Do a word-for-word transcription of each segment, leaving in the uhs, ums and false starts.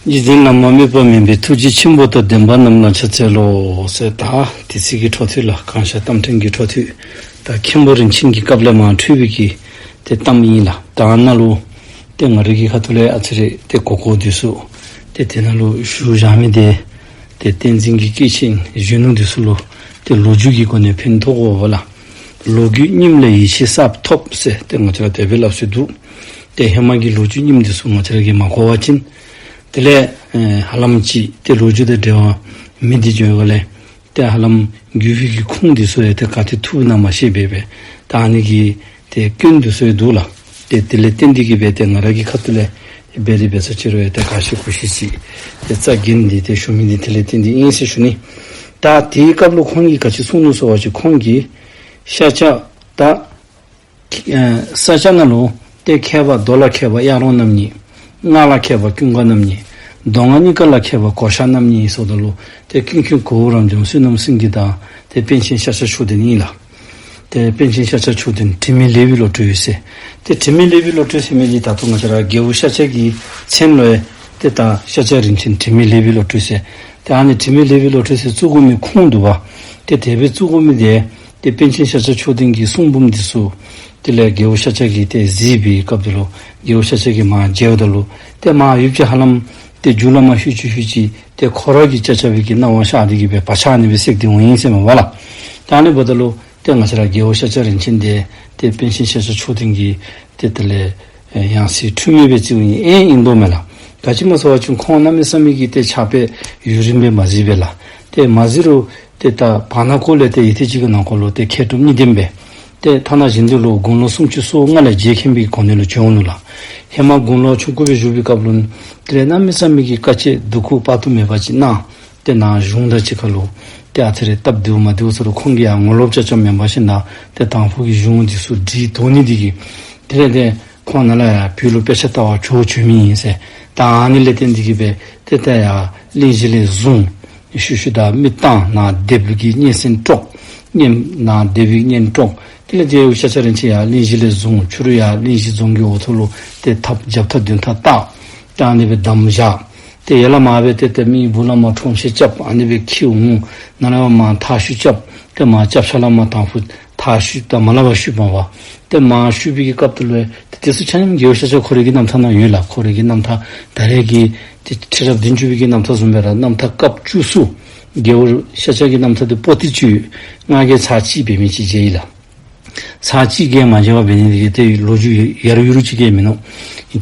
འཇིག་རྟེན་ན་མ་དམིགས་པ་མེད་པའི་ཐུགས་རྗེ་ཆེན་པོ་དང་ལྡན་པ་རྣམས་ལ་ཕྱག་འཚལ་ལོ་ཟེར། ད་དེ་ཚེ་གི་འཕྲོ་མཐུད་ལགས། གང་ཤར་རྟ་མགྲིན་གྱི་འཕྲོ་མཐུད། ད་མཁན་པོ་རིན་ཆེན་གྱི་སྐབས་ལས་མར་འཕྲོས་པའི་གི་ཏེ་གཏམ་ཨིན་ལགས། ད་ནཱ་ལུ་ཏེ་ང་རའི་གི་ཁ་ཐུག་ལས་ཨ་ཙི་རེ་ཏེ་གོ་གོཝ་འདི་ཚུ་ཏེ་དེ་ནང་ལུ་ཞུ་བཞག་མི་འདི་ཏེ་བསྟན་འཛིན་གྱི་སྐྱེས་ཆེན་གཞོན་ནུ་འདི་ཚུ་ལུ་ཏེ་ལོ་རྒྱུས་ཀྱི་སྒོ་ནས་ཕན་ཐོགས་དགོ་པས་ལགས། ལོ་རྒྱུས་རྙིངམ་ལས་ཡིད་ཆེས་གསརཔ་ཐོབ་ཟེར་ཏེ་ང་བཅས་ར་དེ་སྦེ་སླབ་སྲོལ་འདུག། ཏེ་ཧེ་མ་གི་ལོ་རྒྱུས་རྙིངམ་འདི་ཚུ་ང་བཅས་ར་གིས་མ་གོ་བ་ཅིན་དེ་ལས་ཨེ་ཧ་ལམ་ཅིག་ཏེ་ལོ་རྒྱུས་དང་འབྲེལ་བ་མེད་དེ་འགྱོ་བ་ལས་ཏེ་ཧ་ལམ་རྒྱུས་ཡོད་པའི་གི་ཁུངས་འདི་ཚུ་ཡང་ཏེ་ག་ཏེ་ཐུག་ན་མ་ཤེས་པས་པས། ད་ཨ་ནི་གི་ཏེ་སྐྱོན་འདི་ཚུ་ཡང་འདུག་ལགས། ཏེ་དེ་ལས་བརྟེན་ཏེ་གིས་སྦེ་ཏེ་ང་ར་གི་ཁ་ཐུག་ལས་འབད་དེ་འབད་ས་ཅིག་རུང་ཡང་ཏེ་ག་ཤེས་གུ་ཤེས་ཅིག་ཏེ་རྩ་འགེངས་ཏེ་ཏེ་ཞུ་མི་འདི་དེ་ལས་བརྟེན་ཏེ་ཨིན་ཟེར་ཞུ་ནི། ད་དེའི་སྐབས་ལུ་ཁོང་གིས་ག་ཅི་གསུངས་ནུག་ཟེར་བ་ཅིན་ཁོང་གིས་ཤཱཀྱ་ད་ཨེ་ས་སྐྱ་ནང་ལུ་ཏེ་མཁས་པ་མདོ་ལ་མཁས་པ་གཡག་རོང་རྣམ་གཉིས། སྔགས་ལ་མཁས་པ་ཀུན་དགའ་རྣམ་གཉིས། མདོ་སྔགས་གཉིས་ཀ་ལ་མཁས་པ་གོ་ཤཱཀ་རྣམ་གཉིས་ཟེརཝ་ད་ལུ་ཏེ་ཀུན་མཁྱེན་གུ་རུ་རབ་འབྱམས་བསོད་ནམས་སེང་གེ་དང་ཏེ་པཎ་ཆེན་ཤཱཀྱ་མཆོག་ལྡན་ཨིན་ལགས། ཏེ་པཎ་ཆེན་ཤཱཀྱ་མཆོག་ལྡན་དྲི་མེད་ལེགས་པའི་བློ་གྲོས་ཟེར། ཏེ་དྲི་མེད་ལེགས་པའི་བློ་གྲོས་ཟེར་མི་འདི་ད་ལྟོ་ང་བཅས་ར་རྒྱལ་པོ་ཤཱཀྱ་གི་མཚན་ལུ་ཡང་ཏེ་ད་ཤཱཀྱ་རིན་ཆེན་དྲི་མེད་ལེགས་པའི་བློ་གྲོས་ཟེར། ཏེ་ཨ་ནི་དྲི་མེད་ལེགས་པའི་བློ་གྲོས་ཟེར་བཙུགས་དགོ་མི་ཁུངས་འདུག་པ། ཏེ་དེ་སྦེ་བཙུགས་དགོ་མི་འདི་ཏེ་པཎ་ཆེན་ཤཱཀྱ་མཆོག་ལྡན་གྱི་གསུང་འབུམ་འདི་ཚུ་དེ་ལས་རྒྱལ་པོ་ཤཱཀྱ་གིས་ཏེ་གཟིགས་པའི་སྐབས་དེ་ལུ་རྒྱལ་པོ་ཤཱཀྱ་གིས་མར་མཇལཝ་ད་ལུ་ཏེ་མར་ཡུདཔ་ཅིག་ཧ་ལམ་ཏེ་མཇུག་ལུ་མར་ཧུད་ཅིག་ཧུད་ཅིག་ཏེ་ཁོ་ར་གིས་ཅ་ཅ་བའི་གི་སྣང་བ་ཤར་ཏེ་གིས་སྦེ་བག་ཆགས་ཨ་ནི་སྦེ་སད་དེ་འོང་ཡི་ཟེར་མས་པ་ལགས། ད་ཨ་ནི་འབདཝ་ད་ལུ་ཏེ་ང་བཅས་ར་རྒྱལ་པོ་ཤཱཀྱ་རིན་ཆེན་འདི་ཏེ་པཎ་ཆེན་ཤཱཀྱ་མཆོག་ལྡན་གྱི་ཏེ་དེ་ལས་ཡང་སྲིད་འཁྲུལ་མེད་སྦེ་བརྩིཝ་ཨིན་ཨིན་དོ་མས་ལགས། ག་ཅི་སྨོ་ཟེར་བ་ཅིན་ཁོང་གནམ་མེད་ས་མེད་ཀྱི་ཏེ་ཕྱག་དཔེ་ཡུན་རིངམོ་སྦེ་མ་གཟིགས་པས་ལགས། ཏེ་མ་གཟིགས་རུང་ཏེ་ད་བར་ན་ཁོ་ལས་ཏེ་ཡུད་ཐེངས་ཅིག་གི་ནང་འཁོད་ལུ་ཏེ་མཁས་གྲུབ་གཉིས་ལྡན་སྦེ་ཏེ་ཐ་ན་གཞན་དེ་ལུ་དགུང་ལོ་སུམ་ཅུ་སོ་ལྔ་ལས་རྗེ་མཁན་པོའི་གོ་གནས་ལུ་བྱོན་ནུག་ལགས། ཧེ་མ་དགུང་ལོ་ཆུང་ཀུ་སྦེ་བཞུགས་པའི་སྐབས་ལུ་དེ་ལས་གནམ་མེད་ས་མེད་ཀྱི་དཀའ་སྤྱད་སྡུག་ཁུར་དཔག་ཏུ་མེད་པ་ཅིག་གནང་། ཏེ་ནཱ་གཞུང་དང་གཅིག་ཁར་ལུ་ཏེ་ཨ་ཙི་རེ་སྟབས་བདེཝ་མ་བདེཝ་ཚུ་ལུ་ཁོང་གིས་ཡང་ངོ་ལོག་རྐྱབ་རྐྱབ་མེན་པར་ཞིནམ་ལས་ཏེ་དང་ཕུ་གི་གཞུང་འདི་ཚུ་བསྒྲིགས་དོ་ནི་འདི་གིས་དེ་ལས་ཏེ་ཁོང་ནཱ་ལས་ཡར་བོད་ལུ་དཔེ་ཆ་ལྟ་བར་བྱོག་བྱོན་མི་ཨིན་ཟེར། ད་ཨ་ནི་ལས་བརྟེན་ཏེ་གིས་སྦེ་ཏེ་ད་ཡར་གླིང་བཞི་ལས་བཟུང་ཤུལ་ཤུལ་ད་མི་བཏང་ནཱ་སྡེ་པ་གིས་གཉན་སྲིན་དཀྲོགས། གཉན་ནཱ་སྡེ་པའི་གཉན་དཀྲོགས། དེ་ལས་རྗེ་ཤཱཀྱ་རིན་ཆེན་ཡར་གླིང་བཞི་ལས་བཟུང་ཕྱི་རུ་ཡར་གླིང་བཞི་རྫོང་གི་འོག་ཐོག་ལུ་ཏེ་ཐགཔ་རྒྱབ་ཐག་མདུན་ཐག་བཏགས། ད་ཨ་ནི་སྦེ་བསྡམས་བཞག། ཏེ་ཡར་ལས་མར་སྦེ་ཏེ་ཏེ་མི་སྦུག་ལས་མར་ཁྲོམ་བཤལ་རྐྱབ། ཨ་ནི་སྦེ་འཁྱིད་འོང་། ནཱ་ལས་མར་མཐའ་བཤུད་རྐྱབ། ཏེ་མར་སྐྱབས་ཆ་ལས་མར་དང་ཕུ་མཐའ་བཤུད་དང་མར་ལས་ཕར་བཤུད་པ་བ། ཏེ་མར་བཤུད་པའི་གི་སྐབས་དེ་ལུ་ཏེ་དེ་ཚུ་ཆ་མཉམ་རྒྱལ་པོ་ཤཱཀྱ་ཁོ་རའི་གི་རྣམ་ཐར་ནང་ཡོད་ལགས། ཁོ་རའི་གི་རྣམ་ཐར་ད་རེས་ཀྱི་ཏེ་ཁྲི་རབས་བདུན་ཅུ་པའི་གི་རྣམ་ཐར་བཟུམ་སྦེ་ར་རྣམ་ཐར་སྐབས་བཅུ་གསུམ་རྒྱལ་པོ་ཤཱཀྱ་གི་རྣམ་ཐར་འདི་པོ་ཏི་བཅུ་ཡོད། ང་གིས་ཚར་གཅིག་འབད་མི་ཅིག་མཇལ་ཡི་ལགས། ཚར་གཅིག་གིས་མ་མཇལ་བར་འབད་ནི་འདི་གིས་ཏེ་ལོ་རྒྱུས་ཡ་རུ་ཡུ་རུ་ཅིག་གིས་མིན་ནུག།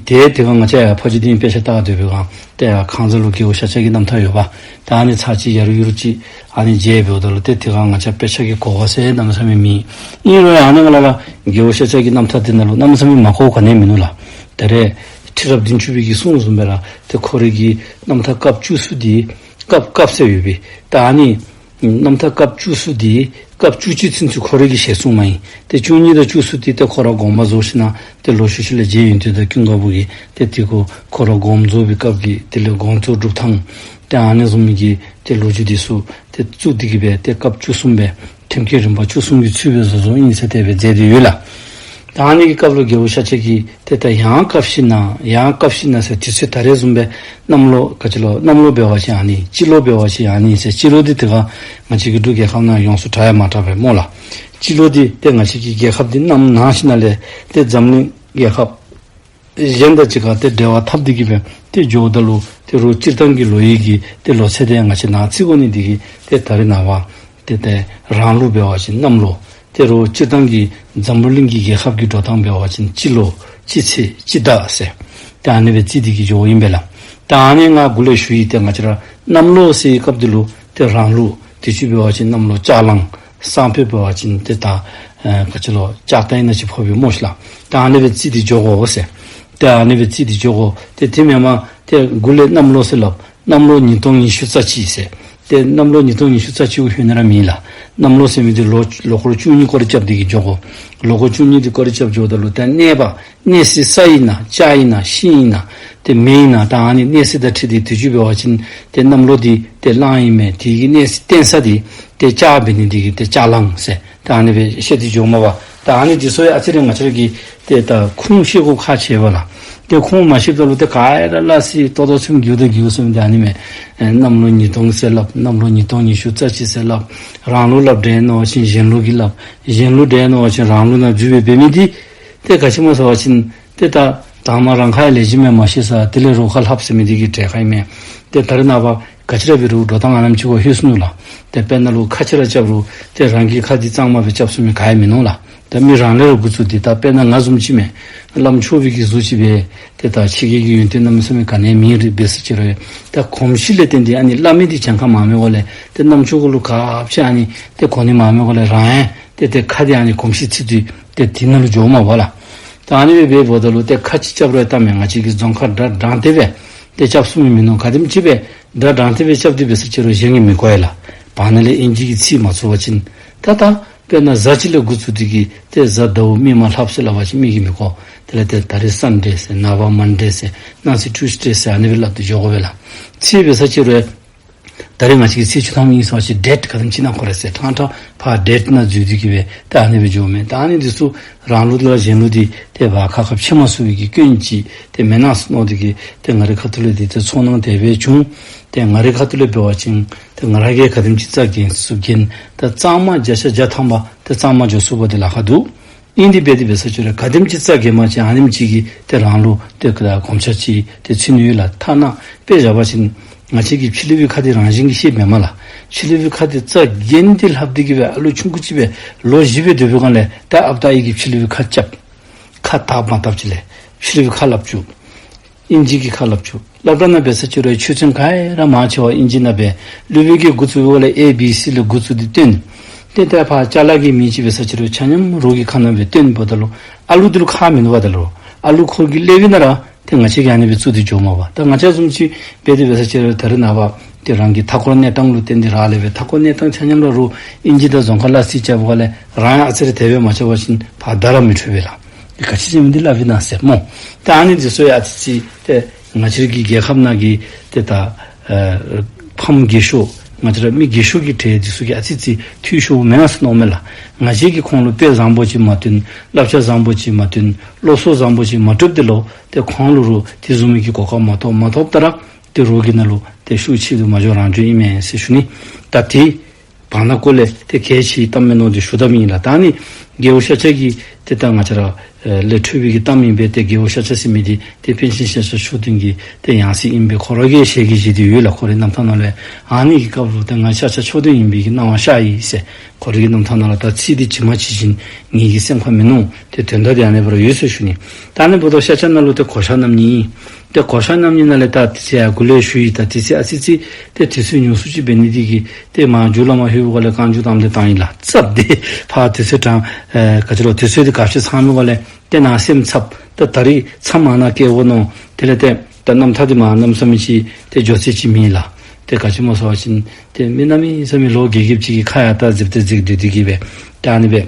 ཏེ་དེ་སྒང་ང་བཅས་ཡར་ཕ་ཇོ་སྡིངས་དཔེ་ཆ་ལྟ་སྡོད་པའི་སྒང་ཏེ་ཡར་ཁང་བཟང་ལུ་རྒྱལ་པོ་ཤཱཀྱ་གི་རྣམ་ཐར་ཡོད་པ། ད་ཨ་ནི་ཚར་གཅིག་ཡ་རུ་ཡུ་རུ་ཅིག་ཨ་ནི་མཇལ་འབདཝ་ད་ལུ་ཏེ་དེ་སྒང་ང་བཅས་དཔེ་ཆ་གི་གོ་བ་ཟེར་གནམ་མེད་ས་མེད་མེད། ཨིན་རུང་ཡང་ཨ་ནི་སྒང་ལས་ར་རྒྱལ་པོ་ཤཱཀྱ་གི་རྣམ་ཐར་འདི་ནང་ལུ་གནམ་མེད་ས་མེད་མ་གོཝ་ག་ནི་ཡང་མིན་ནུག་ལགས། ད་རེས་ཁྲི་རབས་བདུན་ཅུ་པའི་གི་གསུང་བཟུམ་སྦེ་ར་ཏེ་ཁོ་རའི་གི་རྣམ་ཐར་སྐབས་བཅུ་གསུམ་འདི་སྐབས་སྐབས་ཟེར་ཡོད་པས། ད་ཨ་ནི་རྣམ་ཐར་སྐབས་བཅུ་གསུམ་འདི་སྐབས་བཅུ་གཅིག་ཚུན་ཚོད་ཁོ་རའི་གི་ཞལ་གསུངམ་ཨིན། ཏེ་བཅུ་གཉིས་དང་བཅུ་གསུམ་འདི་ཏེ་ཁོ་ར་དགོངས་པ་རྫོགས་ཞིནམ་ལས་ཏེ་ལོག་ཤུལ་ཤུལ་ལས་རྗེ་ཡོན་ཏན་དང་ཀུན་དགའ་བོ་གིས་ཏེ་དེ་གུ་ཁོ་ར་དགོངས་རྫོགས་པའི་སྐབས་ཀྱི་དེ་ལས་དགོངས་རྫོགས་སྒྲུབ་ཐངས་ཏེ་ཨ་ནི་བཟུམ་མའི་གི་ཏེ་ལོ་རྒྱུས་འདི་ཚུ་ཏེ་བཙུགས་ཏེ་གིས་སྦེ་ཏེ་སྐབས་བཅུ་གསུམ་སྦེ་ཐེམ་སྐས་རིམ་པ་བཅུ་གསུམ་གྱི་ཚུལ་སྦེ་བཟོ་བཟོཝ་ཨིན་ཟེར་དེ་སྦེ་མཛད་དེ་ཡོད་ལགས། ད་ཨ་ནི་གི་སྐབས་ལུ་རྒྱལ་པོ་ཤཱཀྱ་གིས་ཏེ་ད་ཡང་སྐབས་ཤིག་ནང་ཡང་སྐབས་ཤིག་ནང་ཟེར་དུས་ཚོད་ད་རེས་བཟུམ་སྦེ་གནམ་ལོ་ག་ཅི་ལོ་གནམ་ལོ་འབད་བ་ཅིན་ཨ་ནི་སྤྱི་ལོ་འབད་བ་ཅིན་ཨ་ནི་ཟེར་སྤྱི་ལོ་འདི་དེ་སྒང་ང་བཅས་ཀྱི་འབྲུག་རྒྱལ་ཁབ་ནང་ཡོངས་སུ་གྲགས་ཡང་མ་གྲགས་པས་སྨོ་ལགས། སྤྱི་ལོ་འདི་ཏེ་ང་བཅས་ཀྱི་རྒྱལ་ཁབ་འདི་གནམ་ནང་ཞིནམ་ལས་ཏེ་འཛམ་གླིང་རྒྱལ་ཁབ་གཞན་དང་གཅིག་ཁར་ཏེ་འབྲེལ་བ་འཐབ་སྟེ་གིས་སྦེ་ཏེ་འགྱོཝ་ད་ལུ་ཏེ་རོགས་སྤྱིར་བཏང་གི་ལོ་ཡི་གི་ཏེ་ལོ་ཚད་དེ་ང་བཅས་ནང་བརྩི་དགོ་ནི་འདི་གིས་ཏེ་ད་རེས་ནངས་པ་ཏེ་ཏེ་རང་ལུགས་འབད་བ་ཅིན་གནམ་ལོ། ཏེ་རོགས་སྤྱིར་བཏང་གི་འཛམ་བུ་གླིང་གི་རྒྱལ་ཁབ་ཀྱི་འགྲོ་སྟངས་འབད་བ་ཅིན་སྤྱི་ལོ་སྤྱི་ཚེས་སྤྱི་ཟླ་ཟེར་ཏེ་ཨ་ནི་སྦེ་བརྩི་སྟེ་གིས་འགྱོཝ་ཨིན་པས་ལགས། ད་ཨ་ནི་ང་འགོ་ལས་ཞུ་ཡི། ཏེ་ང་བཅས་ར་གནམ་ལོ་ཟེར་བའི་སྐབས་འདི་ལུ་ཏེ་རང་ལུགས་དུས་ཅི་འབད་བ་ཅིན་གནམ་ལོ་ལྕགས་གླང་། སང་ཕོད་འབད་བ་ཅིན་ཏེ་ད་ཨེ་ག་ཅི་ལོ་ལྕགས་རྟ་ཨིན་ན་ཅིག་ཕོག་པས་སྨོ་ཤིག་ལགས། ད་ཨ་ནི་སྦེ་བརྩི་སྟེ་འགྱོ་དགོ་ཟེར། ཏེ་ཨ་ནི་སྦེ་བརྩི་སྟེ་འགྱོ་དགོ། ཏེ་དེ་མེན་པར་ཏེ་འགོ་ལས་གནམ་ལོ་ཟེར་སླབ། གནམ་ལོ་ཉིས་སྟོང་ཉི་ཤུ་རྩ་གཅིག་ཟེར། ཏེ་གནམ་ལོ་ཉིས་སྟོང་ཉི་ཤུ་རྩ་གཅིག་གུ་ལྷོད་ནི་ར་མེད་ལགས། གནམ་ལོ་ཟེར་མི་འདི་ལོ་ལོ་འཁོར་བཅུ་གཉིས་སྐོར་ར་རྐྱབ་སྟེ་གིས་འགྱོ་དགོ། ལོ་འཁོར་བཅུ་གཉིས་འདི་སྐོར་ར་རྐྱབ་འགྱོཝ་ད་ལུ་ཏེ་གནས་པ་གནས་སའི་ས་ཨིན་ན་ལྕགས་ཨིན་ན་ཤིང་ཨིན་ན་ཏེ་མེ་ཨིན་ན་ད་ཨ་ནི་གནས་ས་དང་འཁྲིལ་ཏེ་དུས་ཅི་འབད་བ་ཅིན་ཏེ་གནམ་ལོ་འདི་ཏེ་གླང་ཨིན་མས། དེ་གི་གནས་ས་བརྟེན་ས་འདི་ཏེ་ལྕགས་འབད་ནི་འདི་གིས་ཏེ་ལྕགས་གླང་ཟེར། ད་ཨ་ནི་སྦེ་བཤད་དེ་འགྱོཝ་མས་པ། ད་ཨ་ནི་འདི་ཚུ་ཡང་ཨ་ཙི་རེ་ང་བཅས་ར་གིས་ཏེ་ད་ཁུངས་ཤེས་དགོཔ་ཁག་ཆེ་བས་ལགས། ཏེ་ཁུངས་མ་ཤེསཔ་ད་ལུ་ཏེ་ག་ར་སླ་བསྲེ་ཏོག་ཏོ་ཚུ་མི་འགྱུར་དང་འགྱུར་ཟེར་མི་འདི་ཨ་ནི་མས། ཨེ་གནམ་ལོ་ཉིས་སྟོང་ཟེར་སླབ། གནམ་ལོ་ཉིས་སྟོང་ཉི་ཤུ་རྩ་གཅིག་ཟེར་སླབ། རང་ལུགས་སླབ་འདྲས་མནོ་བ་ཅིན་གཞན་ལུགས་ཀྱི་སླབ། གཞན་ལུགས་འདྲས་མནོ་བ་ཅིན་རང་ལུགས་ནང་འཛུལ་སྦེ་འབད་མི་འདི་ཏེ་ག་ཅི་སྨོ་ཟེར་བ་ཅིན་ཏེ་ད་དང་མ་རང་ཁ་ཡང་ལེགས་ཤོམ་སྦེ་མ་ཤེས་ས་དེ་ལས་རོགས་ཁ་ལྷབ་ཟེར་མི་འདི་གི་གྲལ་ཁར་ཨིན་མས། ཏེ་ད་རེས་ནངས་པ་ག་ཅི་ར་འབད་རུང་འགྲོ་སྟངས་ཨ་ནེམ་ཅིག་གུ་ལྷོད་སོ་ནུག་ལགས། ཏེ་དཔེར་ན་ལུ་ཁ་ཅིག་ར་རྐྱབ་རུང་ཏེ་རང་གི་ཁ་འདི་གཙང་མ་སྦེ་རྐྱབ་ཚུགས་མི་ག་ཡང་མིན་ནུག་ལགས། ད་མི་རང་ལས་ར་འགོ་བཙུགས་ཏེ་ད་དཔེར་ན་ང་བཟུམ་ཅིག་མས། བླམ་ཆོས་པའི་གི་གཟུགས་ཅིག་སྦེ་ཏེ་ད་ཕྱི་རྒྱལ་གྱི་ཡོན་ཏན་གནམ་མེད་ས་མེད་ག་ནི་མེད་རུང་འབད་ས་ཅིག་རུང་ད་གོམས་གཤིས་ལས་བརྟེན་ཏེ་ཨ་ནི་བླ་མའི་འདི་གྱངས་ཁ་མང་མི་འོག་ལས་ཏེ་རྣམ་ཅོ་གུ་ལུ་ག་ཅི་ཨ་ནི་ཏེ་གོ་ནི་མང་མི་འོག་ལས་རང་ཡང་ཏེ་ཏེ་ཁ་འདི་ཨ་ནི་གོམས་གཤིས་ཚིག་དུས་ཏེ་དེ་ནང་ལུ་འགྱོཝ་མས་པ་ལགས། ད་ཨ་ནི་སྦེ་འབདཝ་ད་ལུ་ཏེ་ཁ་ཅིག་རྐྱབ་རུང་ཡང་ད་མེན་ང་བཅས་ཀྱི་རྫོང་ཁ་སྒྲ་དྲངས་ཏེ་སྦེ་ཏེ་རྐྱབ་ཚུགས་མི་མིན་ནུག། ག་དེམ་ཅིག་སྦེ་སྒྲ་དྲངས་ཏེ་སྦེ་རྐྱབ་སྟེ་འབད་ས་ཅིག་རུང་གཞན་གྱིས་མི་གོ་ཡ་ལགས། བར་ན་ལས་ཨིན་ཇི་གི་ཚིག་མ་ཚུད་པ་ཅིན། ད་ད་དཔེར་ན་གཟའ་ཅིག་ལས་འགོ་བཙུགས་ཏེ་གིས་ཏེ་གཟའ་ཟླཝ་མིག་དམར་ལྷགཔ་ཟེར་སླབ་པ་ཅིན་མི་གིས་མི་གོ། དེ་ལས་ཏེ་ད་རིས་སན་ཌེ་ཟེར་ནངས་པ་མཱན་ཌེ་ཟེར་གནངས་ཚེ་ཊིའུ་སི་ཌེ་ཟེར་ཨ་ནི་སྦེ་སླབ་སྟེ་འགྱོ་དགོ་པས་ལགས། ཚིག་འབད་ས་ཅིག་རུང་ད་རིས་ང་བཅས་ཀྱིས་ཚེས་བཅུ་ཐམ་ཨིན་ཟེར་བ་ཅིན་ཌེཊ་ག་དེམ་ཅིག་ནང་འཁོད་ར་ཟེར་ཕྲང་ཕྲང་ཕར་ཌེཊ་ནང་འཛུལ་ཏེ་གིས་སྦེ་ཏེ་ཨ་ནི་སྦེ་འགྱོཝ་མས། ད་ཨ་ནི་འདི་ཚུ་རང་ལུགས་དང་གཞན་ལུགས་འདི་ཏེ་བར་ཁ་ཁ་ཕྱེ་མ་ཚུགས་པའི་གི་སྐྱོན་ཅིག་ཏེ་མེན་ན་ཟེར་མནོ་སྟེ་གིས་ཏེ་ང་རའི་ཁ་ཐུག་ལས་འདི་ཏེ་ཚོར་སྣང་དེ་སྦེ་བྱུང་། ཏེ་ང་རའི་ཁ་ཐུག་ལས་འབད་བ་ཅིན་ཏེ་ང་ར་གིས་ག་དེམ་ཅིག་རྩ་འགེངས་ཚུགས་འགེངས། ད་གཙང་མ་བརྒྱ་ཆ་བརྒྱ་ཐམ་པ་ཏེ་གཙང་མ་འགྱོ་ཚུགས་པ་འདི་ལཱ་ཁག་འདུག། ཨིན་དེ་སྦེ་དེ་འབད་ས་ཅིག་རུང་ག་དེམ་ཅིག་རྩ་འགེངས་པ་ཅིན་ཨ་ནེམ་ཅིག་གིས་ཏེ་རང་ལུ་ཏེ་ག་གོམས་ཆ་ཅིག་ཏེ་ཚུད་ནི་ཡོད་ལགས། ཐ་ན་དཔེ་བཞག་པ་ཅིན་ང་བཅས་ཀྱི་ཕྱི་གླིང་པའི་ཁ་འདི་རང་བཞིན་གྱིས་ཤེས་མེན་མས་ལགས། ཕྱི་གླིང་པའི་ཁ་འདི་རྩ་འགེངས་ཏེ་ལྷབ་སྟེ་གིས་སྦེ་ཨ་ལུ་ཆུང་ཀུ་ཅིག་སྦེ་ལོ་བཞི་སྦེ་སྡོད་པའི་སྒང་ལས་ད་ཨཔ་ད་ཨའི་གིས་ཕྱི་གླིང་པའི་ཁ་རྐྱབ། ཁ་བཏགས་མ་བཏགས་ཅིག་ལས་ཕྱི་གླིང་པའི་ཁ་སླབ་བཅུག། ཨིན་ཇི་གི་ཁ་སླབ་བཅུག། སླབ་གྲྭ་ནང་འབད་ས་ཅིག་རུང་ཆོས་ཚན་ག་ར་མང་ཆེ་བ་ཨིན་ཇི་ནང་སྦེ་སློབ་དཔོན་གྱིས་འགོ་བཙུགས་པའི་སྒང་ལས་ཨེ་བི་སི་ལས་འགོ་བཙུགས་ཏེ་སྟོན། ཏེ་ད་ཕར་ཅ་ལ་གི་མི་ཅིག་འབད་ས་ཅིག་རུང་ཆ་མཉམ་རོགས་ཀྱི་ཁ་ནང་སྦེ་སྟོན་འབདཝ་ད་ལུ་ཨ་ལུ་འདི་ལུ་ཁག་མིན་འདུག་པ། ད་ལུ་ཨ་ལུ་ཁོ་གིས་སླབ་པའི་ནང་ར་ཏེ་ང་བཅས་ཀྱིས་ཨ་ནི་སྦེ་བཙུགས་ཏེ་འགྱོཝ་མས་པ། ད་ང་བཅས་བཟུམ་ཅིག་འབད་དེ་འབད་ས་ཅིག་རུང་ད་རེས་ནངས་པ་ཏེ་རང་གི་མཐའ་འཁོར་གནས་སྟངས་ལུ་བརྟེན་ཏེ་རག་ལས་པས། མཐའ་འཁོར་གནས་སྟངས་ཆ་མཉམ་ར་རོགས་ཨིན་ཇི་དང་རྫོང་ཁ་སླ་བསྲེ་རྐྱབ་པའི་སྒང་ལས་རང་ཡང་ཨ་ཙི་རེ་དེ་སྦེ་མ་རྐྱབ་པ་ཅིན་ཕར་བརྡ་ར་མི་འཕྲོད་པས་ལགས། ཨེ་ག་ཅི་ཟེར་མི་འདི་སླབ་ཨིན་ན་ཟེར་སྨོ། ད་ཨ་ནི་འདི་ཚུ་ཡང་ཨ་ཙི་ཅིག་ཏེ་ང་བཅས་ཀྱི་རྒྱལ་ཁབ་ནང་གི་ཏེ་ད་ཨེ་ཕམ་རྒས་ཤོས་ང་བཅས་ར་མི་རྒས་ཤོས་ཀྱི་གྲས་འདི་ཚུ་གིས་ཨ་ཙི་ཅིག་འཐུས་ཤོརཝ་མེན་ན་ཟེར་མནོཝ་མས་ལགས། ང་བཅས་ཀྱིས་ཁོང་ལུ་དཔེ་བཟང་པོ་ཅིག་མ་སྟོན། བསླབ་བྱ་བཟང་པོ་ཅིག་མ་སྟོན། སློབ་གསོ་བཟང་པོ་ཅིག་མ་སྤྲོད་དེ་ལུ་ཏེ་ཁོང་ལུ་རོགས་དེ་བཟུམ་མའི་གི་གོ་སྐབས་མ་ཐོབ། མ་ཐོབ་ད་ར་ཏེ་རོགས་ཀྱི་ནང་ལུ་ཏེ་ཤུགས་ཆེ་དུ་མ་འགྱོ་རང་འགྱོ་ཨིན་མས་ཟེར་ཞུ་ནི། ད་ཏེ་བར་ན་ཀོ་ལས་ཏེ་གལ་ཆེ་བའི་གཏམ་མས་མནོ་སྟེ་ཞུ་དོ་མེན་ན་ལགས། ད་ཨ་ནི་རྒྱལ་པོ་ཤཱཀྱ་གིས་ཏེ་ད་ང་བཅས་ར་ཨེ་ལས་འཕྲོས་པའི་གི་གཏམ་ཨིན་པས། ཏེ་རྒྱལ་པོ་ཤཱཀྱ་ཟེར་མི་འདི་ཏེ་པཎ་ཆེན་ཤཱཀྱ་མཆོག་ལྡན་གྱི་ཏེ་ཡང་སྲིད་ཨིན་པས། ཁོ་ར་གིས་ཞལ་གྱིས་བཞེས་ཏེ་ཡོད་ལགས། ཁོ་རའི་རྣམ་ཐར་ནང་ལས། ཨ་ནི་གི་སྐབས་ལུ་ཏེ་ང་ཤཱཀྱ་མཆོག་ལྡན་ཨིན་པའི་གི་གནང་བ་ཤར་ཡི་ཟེར་ཁོ་རའི་གི་རྣམ་ཐར་ནང་ལས། ད་ཚིག་འདི་ཇི་མ་ཇི་བཞིན་ངེ་གི་སེམས་ཁར་མི་ནོར། ཏེ་དོན་དག་འདི་ཨ་ནི་སྦེ་ར་ཡོད་ཟེར་ཞུ་ནི། ད་ཨ་ནི་འབདཝ་ད་ཤཱཀྱ་ནང་ལུ་ཏེ་གོ་ཤཱཀ་རྣམ་གཉིས། ཏེ་གོ་ཤཱཀ་རྣམ་གཉིས་ནང་ལས་ད་དེ་ཚེ་ཡར་འགོ་ལས་ཞུ་ཡི། ད་དེ་ཚེ་ཨ་ཙི་ཙི་ཏེ་དུས་ཚོད་ཉུང་སུ་ཅིག་འབད་ནི་དེ་གིས་ཏེ་མར་མཇུག་ལུ་མར་ལྷོད་པའི་སྒང་ལས་རྐང་མཇུག་བསྡམས་ཏེ་བཏང་ཡི་ལགས། ཚབ་སྟེ་ཕར་དུས་ཚོད་དྲང་ཨེ་ག་ཅི་ལོ་དུས་ཚོད་འདི་ག་ཅི་ཚང་མི་སྒང་ལས་ཏེ་ནང་སེམས་འཚབ། ད་ད་རིས་མཚམས་མ་ནང་བཀལ་དགོ་མནོ། དེ་ལས་ཏེ་ད་རྣམ་ཐར་འདི་མར་གནམ་མེད་ས་མེད་ཅིག་ཏེ་འགྱོ་ཚད་ཅིག་མེད་ལགས། ཏེ་ག་ཅི་སྨོ་ཟེར་བ་ཅིན་ཏེ་མི་གནམ་མེད་ས་མེད་ལོ་བརྒྱད་བརྒྱད་ཅིག་གི་ཁ་ཡར་ལྟ་གཟིགས་ཏེ་གཟིགས་སྡོད་དེ་གིས་སྦེ་ད་ཨ་ནི་སྦེ་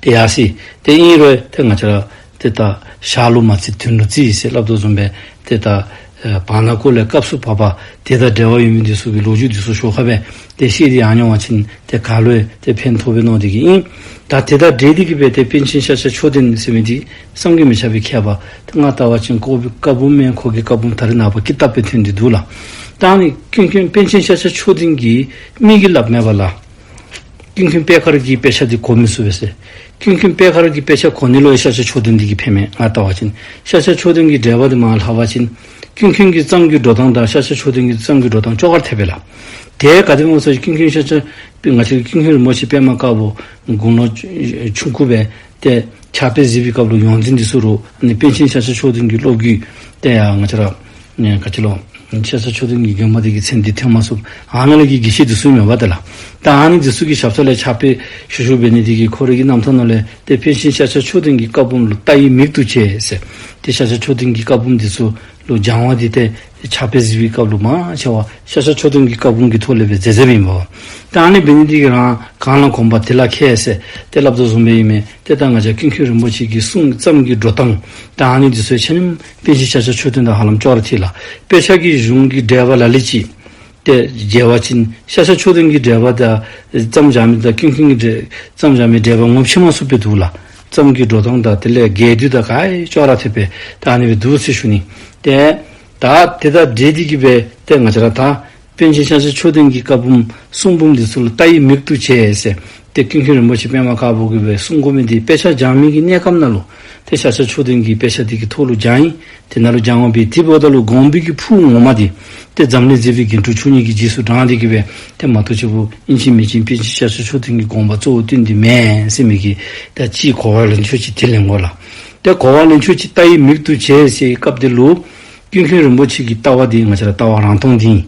ཏེ་ཡར་སོ་ཡི། ཏེ་ཨིན་རུང་ཏེ་ང་བཅས་ར་ཏེ་ད་ཞག་ལུ་མ་རྩི་དུས་ལུ་རྩི་ཟེར་སླབ་དོ་བཟུམ་སྦེ་ཏེ་ད་ཨེ་བར་ན་ཀོ་ལས་སྐབས་སུ་བབ་པ་དེ་དང་འབྲེལ་བ་ཡོད་མི་འདི་ཚུ་གི་ལོ་རྒྱུས་འདི་ཚུ་ཞོར་ཁར་སྦེ་ཏེ་བཤད་དེ་ཡར་འགྱོ་བ་ཅིན་ཏེ་ག་ལུ་ཡང་ཏེ་ཕན་ཐོགས་པས་མནོ་སྟེ་གིས་ཨིན། ད་དེ་དང་འབྲེལ་ཏེ་གིས་སྦེ་ཏེ་པཎ་ཆེན་ཤཱཀྱ་མཆོག་ལྡན་ཟེར་མི་འདི་བསམ་གྱིས་མི་ཁྱབ་པའི་མཁས་པ། ཏེ་ང་ལྟ་བ་ཅིན་ཁོ་གི་བཀའ་འབུམ་མེན་ཁོ་གི་བཀའ་འབུམ་ད་རེས་ནངས་པ་ཀི་ཏབ་སྦེ་ཐོན་ཏེ་འདུག་ལགས། ད་ཨ་ནི་ཀུན་མཁྱེན་པཎ་ཆེན་ཤཱཀྱ་མཆོག་ལྡན་གྱིས་མི་གིས་སླབ་མེན་པ་ལགས། ཀུན་མཁྱེན་པད་དཀར་གྱི་དཔེ་ཆ་འདི་གོ་མི་ཚུགས་པས་ཟེར། ཀུན་མཁྱེན་པད་དཀར་གྱི་དཔེ་ཆ་གོ་ནི་ལུ་ཡང་ཤཱཀྱ་མཆོག་ལྡན་འདི་གིས་ཕན་མས། ང་ལྟ་བ་ཅིན་ཤཱཀྱ་མཆོག་ལྡན་གྱི་འགྲེལ་པ་འདི་མར་ལྷག་པ་ཅིན་ཀུན་མཁྱེན་གྱི་བརྩམས་རྒྱུའི་འགྲོ་སྟངས་དང་ཤཱཀྱ་མཆོག་ལྡན་གྱི་བརྩམས་རྒྱུའི་འགྲོ་སྟངས་ཅོག་འཐདཔ་སྦེ་ལགས། དེ་ག་དེ་སྨོ་ཟེར་བ་ཅིན་ཀུན་མཁྱེན་ཤཱཀྱ་ང་བཅས་ཀྱི་ཀུན་མཁྱེན་རིན་པོ་ཆེ་པདྨ་དཀར་པོ་དགུང་ལོ་ཆུང་ཀུ་སྦེ་ཏེ་ཕྱག་དཔེ་གཟིགས་པའི་སྐབས་ལུ་ཡོངས་འཛིན་འདི་ཚུ་རུང་ཨ་ནི་པཎ་ཆེན་ཤཱཀྱ་མཆོག་ལྡན་གྱི་སློབ་བརྒྱུད་དེ་ཡང་ང་བཅས་ར་ཨེ་ག་ཅི་ལོ་ཤཱཀྱ་མཆོག་ལྡན་གྱི་དགོན་པ་འདི་གི་མཚན་འདི་ཐོན་མ་ཚུགས། ཨ་ནཱ་ལས་ཀྱི་དགེ་བཤེས་འདི་ཚུ་མེན་པ་ཏེ་ལགས། ད་ཨ་ནི་འདི་ཚུ་གི་ཞབས་ས་ལས་ཕྱག་དཔེ་ཞུ་ཞུ་འབད་ནི་འདི་གིས་ཁོ་རའི་གི་རྣམ་ཐར་ནང་ལས་ཏེ་པཎ་ཆེན་ཤཱཀྱ་མཆོག་ལྡན་གྱི་བཀའ་འབུམ་ལུ་ལྟ་བའི་མིག་ཏུ་བྱས་ཟེར། ཏེ་ཤཱཀྱ་མཆོག་ལྡན་གྱི་བཀའ་འབུམ་འདི་ཚུ་ལུ་སྦྱང་བ་འདི་ཏེ་ཕྱག་དཔེ་གཟིགས་པའི་སྐབས་ལུ་མང་ཆེ་བ་ཤཱཀྱ་མཆོག་ལྡན་གྱི་བཀའ་འབུམ་གྱི་ཐོག་ལས་སྦེ་མཛད་མཛདཔ་ཨིན་པས། ད་ཨ་ནི་འབད་ནི་འདི་གིས་རང་གང་ལ་གོམས་པ་དེ་ལ་མཁས་ཟེར་ཏེ་སླབ་དོ་བཟུམ་སྦེ་ཨིན་མས། ཏེ་ད་ང་བཅས་ཀུན་མཁྱེན་རིན་པོ་ཆེ་གི་གསུང་བརྩམས་རྒྱུའི་འགྲོ་སྟངས་ད་ཨ་ནི་འདི་ཚུ་ཆ་མཉམ་པཎ་ཆེན་ཤཱཀྱ་མཆོག་ལྡན་དང་ཧ་ལམ་ཅོག་ར་འཐད་ལགས། དཔེ་ཆ་གི་གཞུང་གི་འགྲེལ་པ་ལ་ལུ་ཅིག་ ཏེ་མཇལ་བ་ཅིན་ཤཱཀྱ་མཆོག་ལྡན་གྱི་འགྲེལ་པ་དང་བརྩམས་བཞག་མི་དང་ཀུན་མཁྱེན་གྱི་འགྲེལ་བརྩམས་བཞག་མི་འགྲེལ་པ་ངོ་ཕྱེ་མ་ཚུགས་པའི་འདུག་ལགས། བརྩམས་ཀྱི་འགྲོ་སྟངས་དང་དེ་ལས་རྒྱས་བསྡུས་དང་ག་ཅོག་ར་འཐདཔ་སྦེ་ད་ཨ་ནི་སྦེ་འདུག་ཟེར་ཞུ་ནི། ཏེ་ད་དེ་དང་འབྲེལ་ཏེ་གི་སྦེ་ཏེ་ང་བཅས་ར་ད་པཎ་ཆེན་ཤཱཀྱ་མཆོག་ལྡན་གྱི་བཀའ་འབུམ་གསུང་འབུམ་འདི་ཚུ་ལུ་ལྟ་བའི་མིག་ཏུ་བྱས་ཟེར་ཏེ་ཀུན་མཁྱེན་རིན་པོ་ཆེ་པདྨ་དཀར་པོ་གིས་སྦེ་གསུང་དགོ་མི་འདི་དཔེ་ཆ་སྦྱང་མི་གི་གནས་སྐབས་ནང་ལུ་ཏེ་ཤཱཀྱ་མཆོག་ལྡན་གྱི་དཔེ་ཆ་འདི་གི་ཐོག་ལུ་སྦྱང་ཡི། ཏེ་ནཱ་ལུ་སྦྱང་བ་སྦེ་དེ་འབདཝ་ད་ལུ་དགོངས་པའི་གི་ཕུགས་ངོ་མ་འདི་ཏེ་འཛམ་གླིང་མཛེས་པའི་རྒྱན་དྲུག་མཆོག་གཉིས་ཀྱི་རྗེས་སུ་འབྲངས་ཏེ་གི་སྦེ་ཏེ་མ་གཏོགས་ཅིག་པོ་ཨིན་ཅི་མིན་ཅི་པཎ་ཆེན་ཤཱཀྱ་མཆོག་ལྡན་གྱི་དགོངས་པ་གཙོ་བོ་བཏོན་ཏེ་མེན་ཟེར་མི་གི་ད་ཅིག་གོ་བ་ལེན་ཆོག་ཅིག་དེ་ལེན་དགོ་ལགས། ཏེ་གོ་བ་ལེན་ཆོག་ཅིག་ལྟ་བའི་མིག་ཏུ་བྱས་ཟེར་སྐབས་དེ་ལུ་ཀུན་མཁྱེན་རིན་པོ་ཆེ་གི་ལྟ་བ་འདི་ང་བཅས་ར་ལྟ་བ་རང་སྟོང་འདི་ཨིན།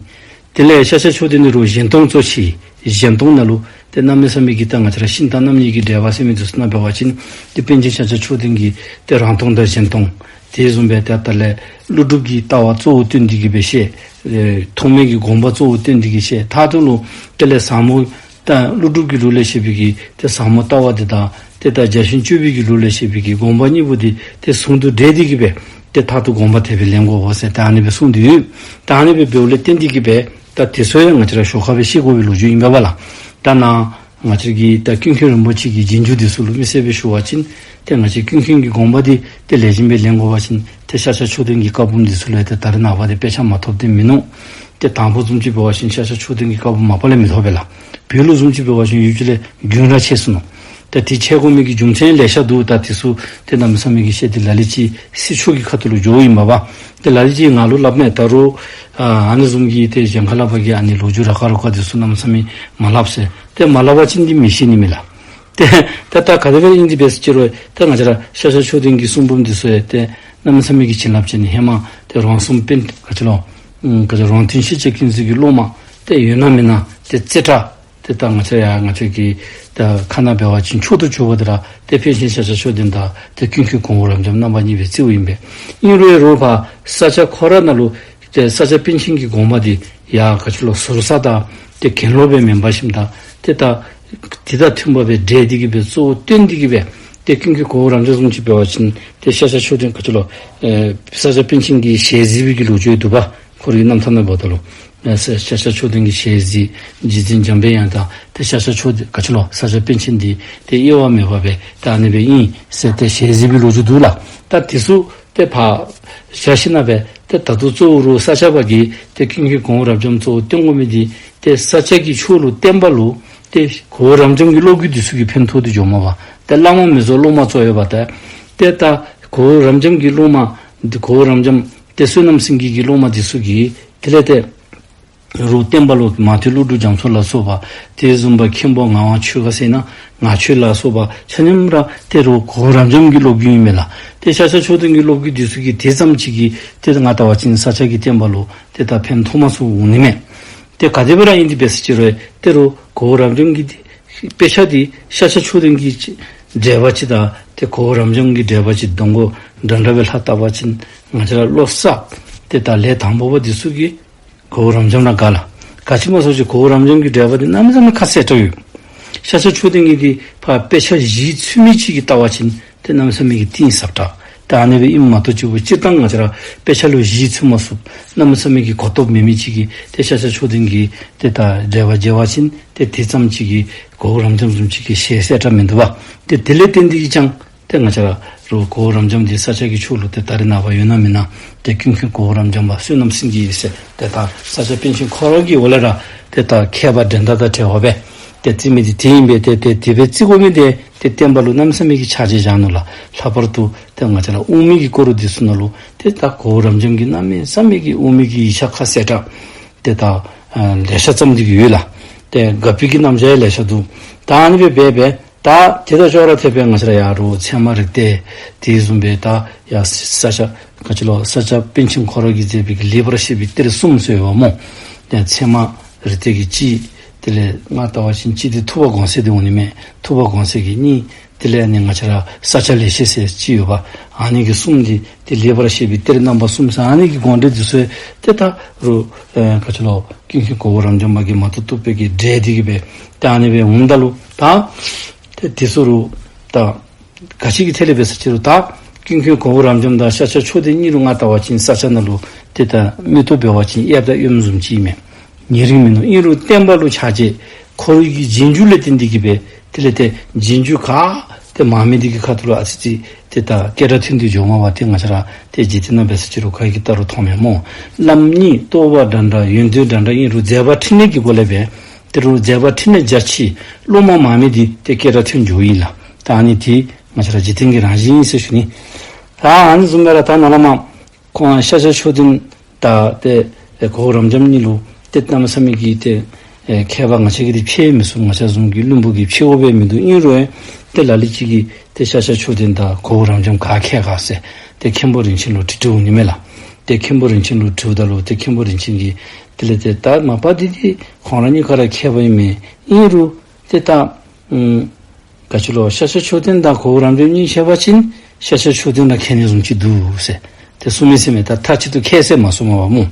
དེ་ལས་ཤཱཀྱ་མཆོག་ལྡན་འདི་རུང་གཞན་སྟོང་གཙོ་ཆེ། གཞན་སྟོང་ནང་ལུ་ཏེ་གནམ་མེད་ས་མེད་ཀྱི་ད་ང་བཅས་ར་ཤིང་རྟ་རྣམ་གཉིས་ཀྱི་འགྲེལ་པ་ཟེར་མི་འདི་ཚུ་ནང་འབད་བ་ཅིན་ཏེ་པཎ་ཆེན་ཤཱཀྱ་མཆོག་ལྡན་གྱིས་ཏེ་རང་སྟོང་དང་གཞན་སྟོང་དེ་བཟུམ་སྦེ་ཏེ་ད་ལས་ཀླུ་སྒྲུབ་ཀྱི་ལྟ་བ་གཙོ་བོ་བཏོན་ཏེ་གི་སྦེ་བཤད། ཨེ་ཐོགས་མེད་ཀྱི་དགོངས་པ་གཙོ་བོ་བཏོན་ཏེ་གི་བཤད། མཐར་ཐུག་ལུ་དེ་ལས་ཟབ་མོ་ད་ཀླུ་སྒྲུབ་ཀྱི་ལུགས་ལས་བཤད་པའི་གི་ཏེ་ཟབ་མོ་ལྟ་བ་འདི་དང་ཏེ་ད་བརྒྱ་བྱིན་སྤྱོད་པའི་གི་ལུགས་ལས་བཤད་པའི་གི་དགོངས་པ་གཉིས་པོ་འདི་ཏེ་ཟུང་དུ་འབྲེལ་ཏེ་གི་སྦེ་ཏེ་མཐར་ཐུག་དགོངས་པ་དེ་སྦེ་ལེན་དགོ་པས་ཟེར་ད་ཨ་ནི་སྦེ་གསུངས་ཏེ་ཡོད། ད་ཨ་ནི་སྦེ་འབདཝ་ལས་བརྟེན་ཏེ་གི་སྦེ་ད་དེ་ཚུ་ཡང་ང་བཅས་ར་ཞོར་ཁ་སྦེ་ཤེས་དགོ་པའི་ལོ་རྒྱུས་ཨིན་པས་ལགས། ད་ནཱ་ང་བཅས་ཀྱི་ད་ཀུན་མཁྱེན་རིན་པོ་ཆེ་གི་རྗེས་འཇུག་འདི་ཚུ་ལུ་མི་སེར་སྦེ་ཞུ་བ་ཅིན་ཏེ་ང་བཅས་ཀུན་མཁྱེན་གྱི་དགོངས་པ་འདི་ཏེ་ལེགས་ཤོམ་སྦེ་ལེན་དགོ་པ་ཅིན་ཏེ་ཤཱཀྱ་མཆོག་ལྡན་གྱི་བཀའ་འབུམ་འདི་ཚུ་ལུ་ཡང་ཏེ་ད་རེས་ནངས་པ་འདི་དཔེ་ཆ་མ་ཐོབ་སྟེ་མིན་ནུག། ཏེ་དང་པོ་བཟུམ་ཅིག་འབད་བ་ཅིན་ཤཱཀྱ་མཆོག་ལྡན་གྱི་བཀའ་འབུམ་མ་པ་ལས་མི་ཐོབ་པས་ལགས། བོད་ལུ་བཟུམ་ཅིག་འབད་བ་ཅིན་ཡུལ་གྱི་ལས་རྒྱུན་ར་ཆད་སོ་ནུག། ཏེ་དེ་ཆད་དགོ་མི་གི་རྒྱུ་མཚན་ལེ་ཤ་འདུག། ད་དེ་ཚུ་ཏེ་གནམ་མེད་ས་མེད་ཀྱི་བཤད་དེ་ལ་ལུ་ཅིག་སྲིད་ཕྱོགས་ཀྱི་ཁ་ཐུག་ལུ་འགྱོཝ་ཨིན་པས། ཏེ་ལ་ལུ་ཅིག་ང་ལུ་སླབ་མས། ད་རུང་ཨ་ཨ་ནི་བཟུམ་གྱི་ཏེ་གཞན་ཁ་ལས་ཕར་གྱི་ཨ་ནི་ལོ་རྒྱུས་ར་ཁ་རུ་ཁ་དེ་ཚུ་གནམ་མེད་ས་མེད་མ་སླབ་ཟེར། ཏེ་མ་སླབ་པ་ཅིན་འདི་མི་ཤེས་ནི་མས་ལགས། ཏེ་ད་ད་ག་དེ་སྦེ་ཨིན་ཏེ་འབད་ཟེར་ཅི་རུང་ད་ང་བཅས་ར་ཤཱཀྱ་མཆོག་ལྡན་གྱི་གསུང་འབུམ་འདི་ཚུ་ཡང་ཏེ་གནམ་མེད་ས་མེད་ཀྱི་བྱིན་རླབས་ཅན་ནི་ཧེ་མ་ཏེ་རོང་ཟོམ་པཎ་ག་ཅི་ལོ་ཨམ་ག་ཅི་རོང་སྟོན་ཤེས་བྱ་ཀུན་གཟིགས་ཀྱི་སློབ་མ་ཏེ་ཡོད་ན་མེད་ན་ཏེ་རྩེ་གྲགས་ཏེ་ད་ང་བཅས་ཡང་ང་བཅས་ཀྱི་ད་ཁ་ནང་འབད་བ་ཅིན་མཆོག་ཏུ་གྱུར་པ་འདི་ར་ཏེ་པཎ་ཆེན་ཤཱཀྱ་མཆོག་ལྡན་དང་ཏེ་ཀུན་མཁྱེན་གོ་བོ་རབ་འབྱམས་རྣམ་པ་གཉིས་སྦེ་བརྩིཝ་ཨིན་པས། ཨིན་རུང་རུང་ཕར་ས་སྐྱ་ཁོ་ར་ནང་ལུ་ཏེ་ས་སྐྱ་པཎ་ཆེན་གྱི་དགོངས་པ་འདི་ཡང་ག་ཅི་ལོ་ཟུར་ཟ་དང་ཏེ་གྱེན་ལོག་སྦེ་མེན་པར་ཞིནམ་ད་ཏེ་ད་དེ་དང་མཐུན་པ་སྦེ་འབྲེལ་ཏེ་གི་སྦེ་གཙོ་བོ་བཏོན་ཏེ་གི་སྦེ་ཏེ་ཀུན་མཁྱེན་གོ་བོ་རབ་འབྱམས་བཟུམ་ཅིག་འབད་བ་ཅིན་ཏེ་ཤཱཀྱ་མཆོག་ལྡན་ག་ཅི་ལོ་ཨེ་ས་སྐྱ་པཎ་ཆེན་གྱི་ཞལ་གཟིགས་པའི་གི་ལོ་རྒྱུས་འདུག་པ། ཁོ་རའི་རྣམ་ཐར་ནང་འབདཝ་ད་ལུ་ཨེ་ཤཱཀྱ་མཆོག་ལྡན་གྱི་ཞལ་གཟིགས་རྗེ་བཙུན་འཇམ་དཔལ་དབྱངས་དང་ཏེ་ཤཱཀྱ་མཆོག་ལྡན་ག་ཅི་ལོ་ས་སྐྱ་པཎ་ཆེན་འདི་ཏེ་དབྱེ་བ་མེད་པ་སྦེ་ད་ཨ་ནི་སྦེ་ཨིན་ཟེར་ཏེ་ཞལ་གཟིགས་པའི་ལོ་རྒྱུས་འདུག་ལགས། ད་དེ་ཚུ་ཏེ་ཕར་བཞག་ཞིནམ་སྦེ་ཏེ་ད་ལྟོ་གཙོ་བོ་ར་ས་སྐྱ་པ་གིས་ཏེ་ཀུན་མཁྱེན་གོ་བོ་རབ་འབྱམས་གཙོ་བོ་བཏོན་དགོ་མི་འདི་ཏེ་ས་སྐྱ་གི་ཕྱོགས་ལུ་བསྟན་པ་ལུ་ཏེ་གོ་བོ་རབ་འབྱམས་ཀྱི་སློབ་བརྒྱུད་འདི་ཚུ་གིས་ཕན་ཐོགས་ཏེ་འགྱོཝ་མས་པ། ཏེ་བླ་མ་མི་བཟོ་སློབ་མ་བཟོ་ཡོདཔ་ད་ཏེ་ད་གོ་བོ་རབ་འབྱམས་ཀྱི་སློབ་མ་འདི་གོ་བོ་རབ་འབྱམས་ཏེ་བསོད་ནམས་སེང་གེ་གི་སློབ་མ་འདི་ཚུ་གིས་དེ་ལས་ཏེ་རུང་བསྟན་པ་ལུ་མང་ཐོས་ཀླུ་སྒྲུབ་རྒྱ་མཚོ་ལ་སོགས་པ་དེ་བཟུམ་སྦེ་མཁན་པོ་ངག་དབང་ཆོས་དགའ་ཟེར་ན་ངག་ཆོས་ལ་སོགས་པ་ཆ་མཉམ་ར་ཏེ་རུང་གོ་བོ་རབ་འབྱམས་ཀྱི་སློབ་བརྒྱུད་ཨིན་མས་ལགས། ཏེ་ཤཱཀྱ་མཆོག་ལྡན་གྱི་སློབ་བརྒྱུད་འདི་ཚུ་གིས་དེ་ཙམ་ཅིག་གིས་ཏེ་ང་བལྟ་བ་ཅིན་ས་སྐྱ་གི་བསྟན་པ་ལུ་ཏེ་ད་ཕན་ཐོགས་མ་ཚུགས་འོང་ནི་མས། ཏེ་ག་དེ་སྦེ་ར་ཨིན་ཏེ་འབད་ཟེར་ཅི་རུང་ཏེ་རུང་གོ་བོ་རབ་འབྱམས་ཀྱི་དཔེ་ཆ་འདི་ཤཱཀྱ་མཆོག་ལྡན་གྱི་འགྲེལ་པ་ཅིག་དང་ཏེ་གོ་བོ་རབ་འབྱམས་ཀྱི་འགྲེལ་པ་ཅིག་གདོང་ཁར་འདྲ་འདྲ་སྦེ་ལྷག་བལྟ་བ་ཅིན་ང་བཅས་ར་བློ་གསརཔ་ཏེ་ད་ལས་དང་པོ་པ་འདི་ཚུ་གིས་གོ་བོ་རབ་འབྱམས་ལུ་དགའ་ལགས། ག་ཅི་སྨོ་ཟེར་བ་ཅིན་གོ་བོ་རབ་འབྱམས་ཀྱི་འགྲེལ་པ་འདི་གནམ་མེད་ས་མེད་ཁ་གསལ་དྲགས་ཡོད། ཤཱཀྱ་མཆོག་ལྡན་གྱི་འདི་ཕར་དཔེ་ཆ་གཞི་ཚུད་མི་ཅིག་གིས་བལྟ་བ་ཅིན་ཏེ་གནམ་མེད་ས་མེད་ཀྱི་གཏིང་ཟབ་དྲགས། ད་ཨ་ནི་སྦེ་ཨིནམ་མ་གཏོགས་ཅིག་པོ་སྤྱིར་བཏང་ང་བཅས་ར་དཔེ་ཆ་ལུ་གཞི་ཚུད་མ་ཚུགསཔ་གནམ་མེད་ས་མེད་ཀྱི་གོ་རྟོགས་མེད་མི་ཅིག་གིས་ཏེ་ཤཱཀྱ་མཆོག་ལྡན་གྱི་ཏེ་ད་འགྲེལ་པ་མཇལ་བ་ཅིན་ཏེ་དེ་ཙམ་ཅིག་གིས་གོ་བོ་རབ་འབྱམས་བཟུམ་ཅིག་གི་ཞལ་གསལ་དྲགས་མིན་འདུག་པ། ཏེ་དེ་ལས་བརྟེན་ཏེ་གིས་ཀྱང་ཏེ་ང་བཅས་ར་རུང་གོ་བོ་རབ་འབྱམས་འདི་ས་སྐྱ་གི་ཕྱོགས་ལུ་ཏེ་ད་རེས་ནངས་པ་ཡོད་ན་མེད་ན་ཏེ་ཀུན་མཁྱེན་གོ་བོ་རབ་འབྱམས་པ་བསོད་ནམས་སེང་གེ་ཟེར་ཏེ་ད་ས་སྐྱ་པཎ་ཆེན་ཁོ་ར་གི་འོག་ལས་ར་ཏེ་ད་མཁས་པ་འགྲན་ཟླ་དང་བྲལ་བ་སྦེ་ཏེ་བརྩི་མི་འདི་དེ་ཨིན་པས། ཏེ་ཏེ་དེ་སྦེ་བརྩི་དགོ་མི་འདི་ཏེ་བསྟན་པ་ལུ་གནམ་མེད་ས་མེད་ཀྱི་ཕྱག་རྗེས་བཞག་ནུག་ལགས། ལྷག་པར་དུ་ཏེ་ང་བཅས་ར་དབུ་མའི་གི་སྐོར་འདི་ཚུ་ནང་ལུ་ཏེ་ད་གོ་བོ་རབ་འབྱམས་ཀྱིས་གནམ་མེད་ས་མེད་ཀྱི་དབུ་མའི་གི་ཡིག་ཆ་ཁ་གསལ་དྲགས་ཏེ་ད་ཨ་ལེ་ཤ་བརྩམས་ཏེ་གི་ཡོད་ལགས། ཏེ་དགག་པའི་གི་རྣམ་གཞག་ཡང་ལེ་ཤ་འདུག། ད་ཨ་ནི་སྦེ་འབད་སྦེ་ད་དེ་དང་ཅོག་ར་འཐདཔ་སྦེ་ང་བཅས་ར་ཡང་རུང་ཚད་མ་རིགས་གཏེར་དེ་བཟུམ་སྦེ་ད་ཡང་ས་སྐྱ་ག་ཅི་ལོ་ས་སྐྱ་པཎ་ཆེན་ཁོ་ར་གིས་མཛད་པའི་གི་ལེགས་པར་བཤད་པའི་གཏེར་གསུམ་ཟེར་ཡོདཔ་སྨོ། ཡང་ཚད་མ་རིགས་གཏེར་གྱི་གཅིག། དེ་ལས་ང་བལྟ་བ་ཅིན་གཅིག་འདི་ཐུབ་པ་དགོངས་གསལ་འདི་འོང་ནི་མས། ཐུབ་པ་དགོངས་གསལ་གྱི་གཉིས། དེ་ལས་ནི་ང་བཅས་ར་ས་སྐྱ་ལེགས་བཤད་ཟེར་གཅིག་ཡོདཔ། ཨ་ནི་གི་གསུམ་འདི་ཏེ་ལེགས་པར་བཤད་པའི་གཏེར་རྣམ་པ་གསུམ་ཟེར་ཨ་ནི་གི་དགོངས་འགྲེལ་འདི་ཚུ་ཏེ་ད་རུང་ཨེ་ག་ཅི་ལོ་ཀུན་མཁྱེན་གོ་བོ་རབ་འབྱམས་པ་གིས་མ་བཏུབ་བཏུབ་སྦེ་གི་འགྲེལ་ཏེ་གི་སྦེ་ཏེ་ཨ་ནི་སྦེ་འོངམ་ད་ལུ་ད་ཏེ་དེ་ཚུ་རུང་ད་ག་ཅི་གི་ཐད་ལས་འབད་ཟེར་ཅི་རུང་ད་ཀུན་མཁྱེན་གོ་བོ་རབ་འབྱམས་དང་ཤཱཀྱ་མཆོག་ལྡན་གཉིས་ལུ་ང་བལྟ་བ་ཅིན་ས་སྐྱ་ནང་ལུ་ཏེ་ད་མིག་ཏོ་འབད་བ་ཅིན་གཡསཔ་དང་གཡོནམ་བཟུམ་ཅིག་ཨིན་མས། ཉེ་རིང་མིན་ནུག། ཨིན་རུང་བསྟན་པ་ལུ་ཕྱག་རྗེས་ཁོ་རའི་གི་རྗེས་འཇུག་ལས་བརྟེན་ཏེ་གིས་སྦེ་དེ་ལས་ཏེ་རྗེས་འཇུག་ག་ཏེ་མ་མི་འདི་གི་ཁ་ཐུག་ལུ་ཨ་ཙི་ཙི་ཏེ་ད་སྐད་གྲགས་ཐོན་ཏེ་འགྱོཝ་མས་པ། ཏེ་ང་བཅས་ར་ཏེ་འཇིག་རྟེན་ནང་འབད་ས་ཅིག་རུང་ག་གིས་བལྟ་རུང་མཐོང་མས་སྨོ། བླམ་གཉིས་རྟོགས་པ་འདྲ་འདྲ་ཡོན་ཏན་འདྲ་འདྲ་ཨིན་རུང་མཛད་པ་འཕྲིན་ལས་ཀྱི་སྒོ་ལས་སྦེ་དེ་རུང་མཛད་པ་འཕྲིན་ལས་རྒྱ་ཆེ་སློབ་མ་མ་མི་འདི་ཏེ་སྐད་གྲགས་ཐོན་འགྱོཝ་ཨིན་ལགས། ད་ཨ་ནི་འདི་ང་བཅས་ར་འཇིག་རྟེན་གྱི་རང་བཞིན་ཨིན་ཟེར་ཞུ་ནི། ད་ཨ་ནི་བཟུམ་སྦེ་ར་ད་ནཱ་ལས་མར་ཁོང་ཤཱཀྱ་མཆོག་ལྡན་དང་ཏེ་ཨེ་གོ་བོ་རབ་འབྱམས་གཉིས་ལུ་ཏེ་གནམ་མེད་ས་མེད་ཀྱི་ཏེ་ཨེ་མཁས་པ་ང་བཅས་ཀྱིས་འདི་ཕྱེ་མི་ཚུགས། ང་བཅས་བཟུམ་གྱི་བླུན་པོ་གིས་ཕྱེཝ་སྦེ་མིན་འདུག། ཨིན་རུང་ཏེ་ལ་ལུ་ཅིག་གིས་ཏེ་ཤཱཀྱ་མཆོག་ལྡན་དང་གོ་བོ་རབ་འབྱམས་ག་མཁས་ག་ཟེར་ཏེ་མཁན་པོ་རིན་ཆེན་ལུ་དྲི་དྲིཝ་ཨིན་མས་ལགས། ཏེ་མཁན་པོ་རིན་ཆེན་ལུ་དྲིཝ་ད་ལུ་ཏེ་མཁན་པོ་རིན་ཆེན་གྱིས་དེ་ལས་ཏེ་ད་མ་པ་འདི་ཏེ་ཁོང་ར་གཉིས་ཀ་ར་མཁས་པ་ཨིན་མས། ཨིན་རུང་ཏེ་ད་ཨམ་ག་ཅི་ལོ་ཤཱཀྱ་མཆོག་ལྡན་དང་གོ་བོ་རབ་འབྱམས་གཉིས་ཕྱད་པ་ཅིན་ཤཱཀྱ་མཆོག་ལྡན་ར་མཁས་ནི་བཟུམ་ཅིག་འདུག་ཟེར་ཏེ་གསུངས་མི་ཟེར་མས། ད་མཐའ་གཅིག་ཏུ་མཁས་ཟེར་མ་གསུངམ་མས་པ་སྨོ།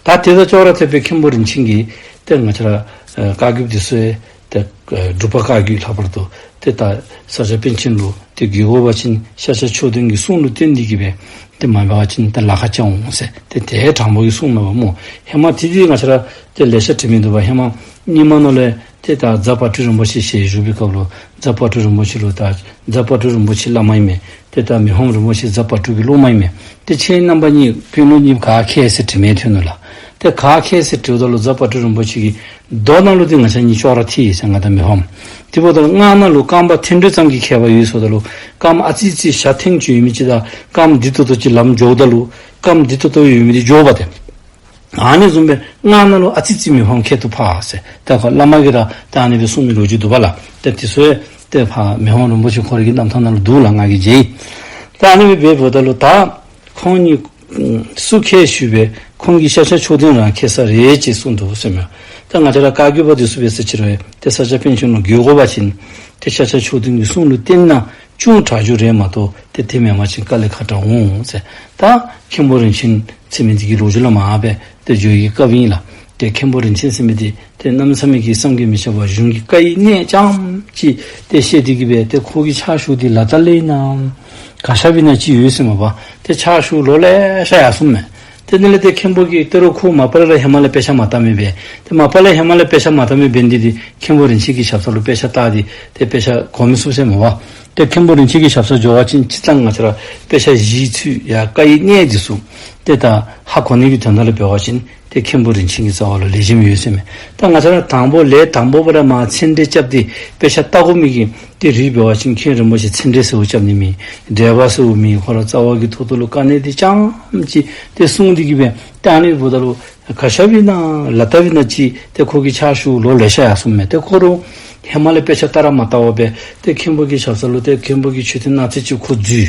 ད་དེ་དང་ཅོག་ར་འཐདཔ་སྦེ་མཁན་པོ་རིན་ཆེན་གྱིས་ཏེ་ང་བཅས་ར་ཨེ་བཀའ་བརྒྱུད་འདི་ཚུ་ཡང་ཏེ་ཨེ་འབྲུག་པ་བཀའ་བརྒྱུད་ལྷག་པར་དུ་ཏེ་ད་ས་སྐྱ་པཎ་ཆེན་ལུ་ཏེ་བརྒྱུད་དགོ་པ་ཅིན་ཤཱཀྱ་མཆོག་ལྡན་གྱི་གསུང་ལུ་བརྟེན་ཏེ་གིས་སྦེ་ཏེ་མ་འབད་བ་ཅིན་ཏེ་ལཱ་ཁག་བྱུང་འོང་ཟེར་ཏེ་དེ་དྲང་པོ་གི་གསུང་མས་པ་སྨོ། ཧེ་མ་ཏེ་འདི་ང་བཅས་ར་ཏེ་ལེ་ཤ་དྲི་མི་འདུག་པ། ཧེ་མ་རྙིང་མ་ནང་ལས་ཏེ་ད་རྫ་དཔལ་སྤྲུལ་རིན་པོ་ཆེ་ཞལ་བཞུགས་པའི་སྐབས་ལུ་རྫ་དཔལ་སྤྲུལ་རིན་པོ་ཆེ་ལུ་ད་རྫ་དཔལ་སྤྲུལ་རིན་པོ་ཆེ་བླ་མ་ཨིན་མས། ཏེ་ད་མི་ཕམ་རིན་པོ་ཆེ་རྫ་དཔལ་སྤྲུལ་གྱི་སློབ་མ་ཨིན་མས། ཏེ་ཁྱེད་རྣམ་པ་གཉིས་དཔོན་སློབ་གཉིས་ག་མཁས་ཟེར་དྲི་མི་ཐོན་ནུག་ལགས། ཏེ་ག་མཁས་ཟེར་དྲིཝ་ད་ལུ་རྫ་དཔལ་སྤྲུལ་རིན་པོ་ཆེ་གིས་མདོ་ནང་ལུ་ཏེ་ང་བཅས་གཉིས་ཅོག་ར་འཐད་ཟེར། ང་དང་མི་ཕམ། དེ་འབདཝ་ད་ལུ་སྔགས་ནང་ལུ་རྐང་པ་འཐེན་འགྲོ་ཙམ་གྱིས་མཁས་པ་ཡོད་ཟེརཝ་ད་ལུ་རྐངམ་ཨ་ཙི་ཙི་ཞག་ཐེངས་ཅིག་ཡོད་མི་ཅིག་དང་རྐངམ་འདི་ཏོག་ཏོ་ཅིག་ལམ་འགྱོཝ་ད་ལུ་རྐངམ་འདི་ཏོག་ཏོ་ཡོད་མི་འདི་མགྱོགས་པ་ཏེ། ཨ་ནི་བཟུམ་སྦེ་སྔགས་ནང་ལུ་ཨ་ཙི་ཙི་མི་ཕམ་ཁྱད་དུ་འཕགས་ཟེར། ད་ཁོ་བླ་མ་གིས་ར་ད་ཨ་ནི་སྦེ་གསུངས་མི་ལོ་རྒྱུས་འདུག་པ་ལགས། ད་དེ་ཚུ་ཡང་ཏེ་ཕར་མི་ཕམ་རིན་པོ་ཆེ་ཁོ་རའི་གི་རྣམ་ཐར་ནང་ལུ་འདུག་ལགས། ང་གིས་མཇལ་ཡི། ད་ཨ་ནི་སྦེ་འབདཝ་ད་ལུ་ད་ཁོང་གཉིས་སུ་མཁས་ཞུ་བས། ཁོང་གིས་ཤཱཀྱ་མཆོག་ལྡན་ར་མཁས་ས་རེད་ཅེས་གསུངས་འདུག་ཟེར་མས། ད་ང་བཅས་ར་བཀའ་བརྒྱུད་པ་འདི་ཚུ་འབད་ས་ཅིག་རུང་ཏེ་ས་སྐྱ་པཎ་ཆེན་ལུ་བརྒྱུད་དགོ་པ་ཅིན་ཏེ་ཤཱཀྱ་མཆོག་ལྡན་གྱི་གསུང་ལུ་བརྟེན་ན་ཅུང་དྲག་རྒྱུ་རེད་མ་གཏོགས་ཏེ་དེ་མེན་པ་ཅིན་དཀའ་ལས་ཁག་དྲགས་འོང་ཟེར། ད་མཁན་པོ་རིན་ཆེན་ཟེར་མི་འདི་གི་ལོ་རྒྱུས་ལས་མར་སྦེ་ཏེ་འགྱོ་ཡི་སྐབས་ཨིན་ལགས། ཏེ་མཁན་པོ་རིན་ཆེན་ཟེར་མི་འདི་ཏེ་གནམ་མེད་ས་མེད་ཀྱི་བསམ་གྱིས་མི་ཁྱབ་པ་གཞུང་གི་བཀའ་ཡི་གནད་རྐྱངམ་ཅིག་ཏེ་ཤེས་ཏེ་གིས་སྦེ་ཏེ་ཁོ་གི་ཕྱག་ཞུ་འདི་ལ་དྭགས་ལས་ཨིན་ན་ག་ཤ་བི་ན་ཅིག་ཡོད་ཟེར་མས་པ། ཏེ་ཕྱག་ཞུ་ལོ་ལེ་ཤ་ཡར་སོངམ་མས། ཏེ་དེ་ལས་ཏེ་མཁན་པོ་གིས་ཏེ་རོགས་ཁོ་མ་པ་ལས་ར་ཧེ་མ་ལས་དཔེ་ཆ་མ་བལྟ་མི་འབད། ཏེ་མ་པ་ལས་ཧེ་མ་ལས་དཔེ་ཆ་མ་བལྟ་མི་འབད་ནི་འདི་ཏེ་མཁན་པོ་རིན་ཆེན་གྱི་ཞབས་ས་ལུ་དཔེ་ཆ་བལྟ་སྟེ་ཏེ་དཔེ་ཆ་གོ་མི་ཚུགས་ཟེར་མས་པ། ཏེ་མཁན་པོ་རིན་ཆེན་གྱི་ཞབས་སར་འགྱོ་བ་ཅིན་སྤྱིར་བཏང་ང་བཅས་ར་དཔེ་ཆ་གཞི་ཚུ་ཡང་བཀའ་ཡི་གནད་འདི་ཚུ་ཏེ་ད་ཧ་གོ་ནི་གི་དོན་དག་ལུ་འབད་བ་ཅིན་ཏེ་མཁན་པོ་རིན་ཆེན་གྱི་རྩ་བ་ལུ་ལེགས་ཤོམ་ཡོད་ཟེར་མས། ད་ང་བཅས་ར་དང་པོ་ལས་དང་པོ་པ་ར་མར་ཚན་འགྲེལ་རྐྱབ་སྟེ་དཔེ་ཆ་བལྟ་དགོ་མི་གི་ཏེ་རིགས་འབད་བ་ཅིན་མཁན་རིན་པོ་ཆེ་ཚན་འགྲེལ་ཟེརཝ་རྐྱབ་ནི་མེད། འགྲེལ་པ་ཟེརཝ་མེད། ཁོ་ར་རྩ་བ་གི་ཐོག་ཐོག་ལུ་དཀའ་གནད་འདི་རྐྱངམ་ཅིག་ཏེ་གསུངས་ཏེ་གིས་སྦེ་ཏེ་ཨ་ནི་འབདཝ་ད་ལུ་ག་ཤ་བི་ན་ལ་དྭགས་བི་ན་ཅིག་ཏེ་ཁོ་གི་ཕྱག་ཞུ་ལོ་ལེ་ཤ་ཡར་སོངམ་མས། ཏེ་ཁོ་རོགས་ཧེ་མ་ལས་དཔེ་ཆ་བལྟ་ར་མ་བལྟ་བར་སྦེ་ཏེ་མཁན་པོ་གི་ཞབས་ས་ལུ་ཏེ་མཁན་པོ་གིས་མཆོད་རྟེན་གནང་ཚད་ཅིག་ཁོ་འཛུལ།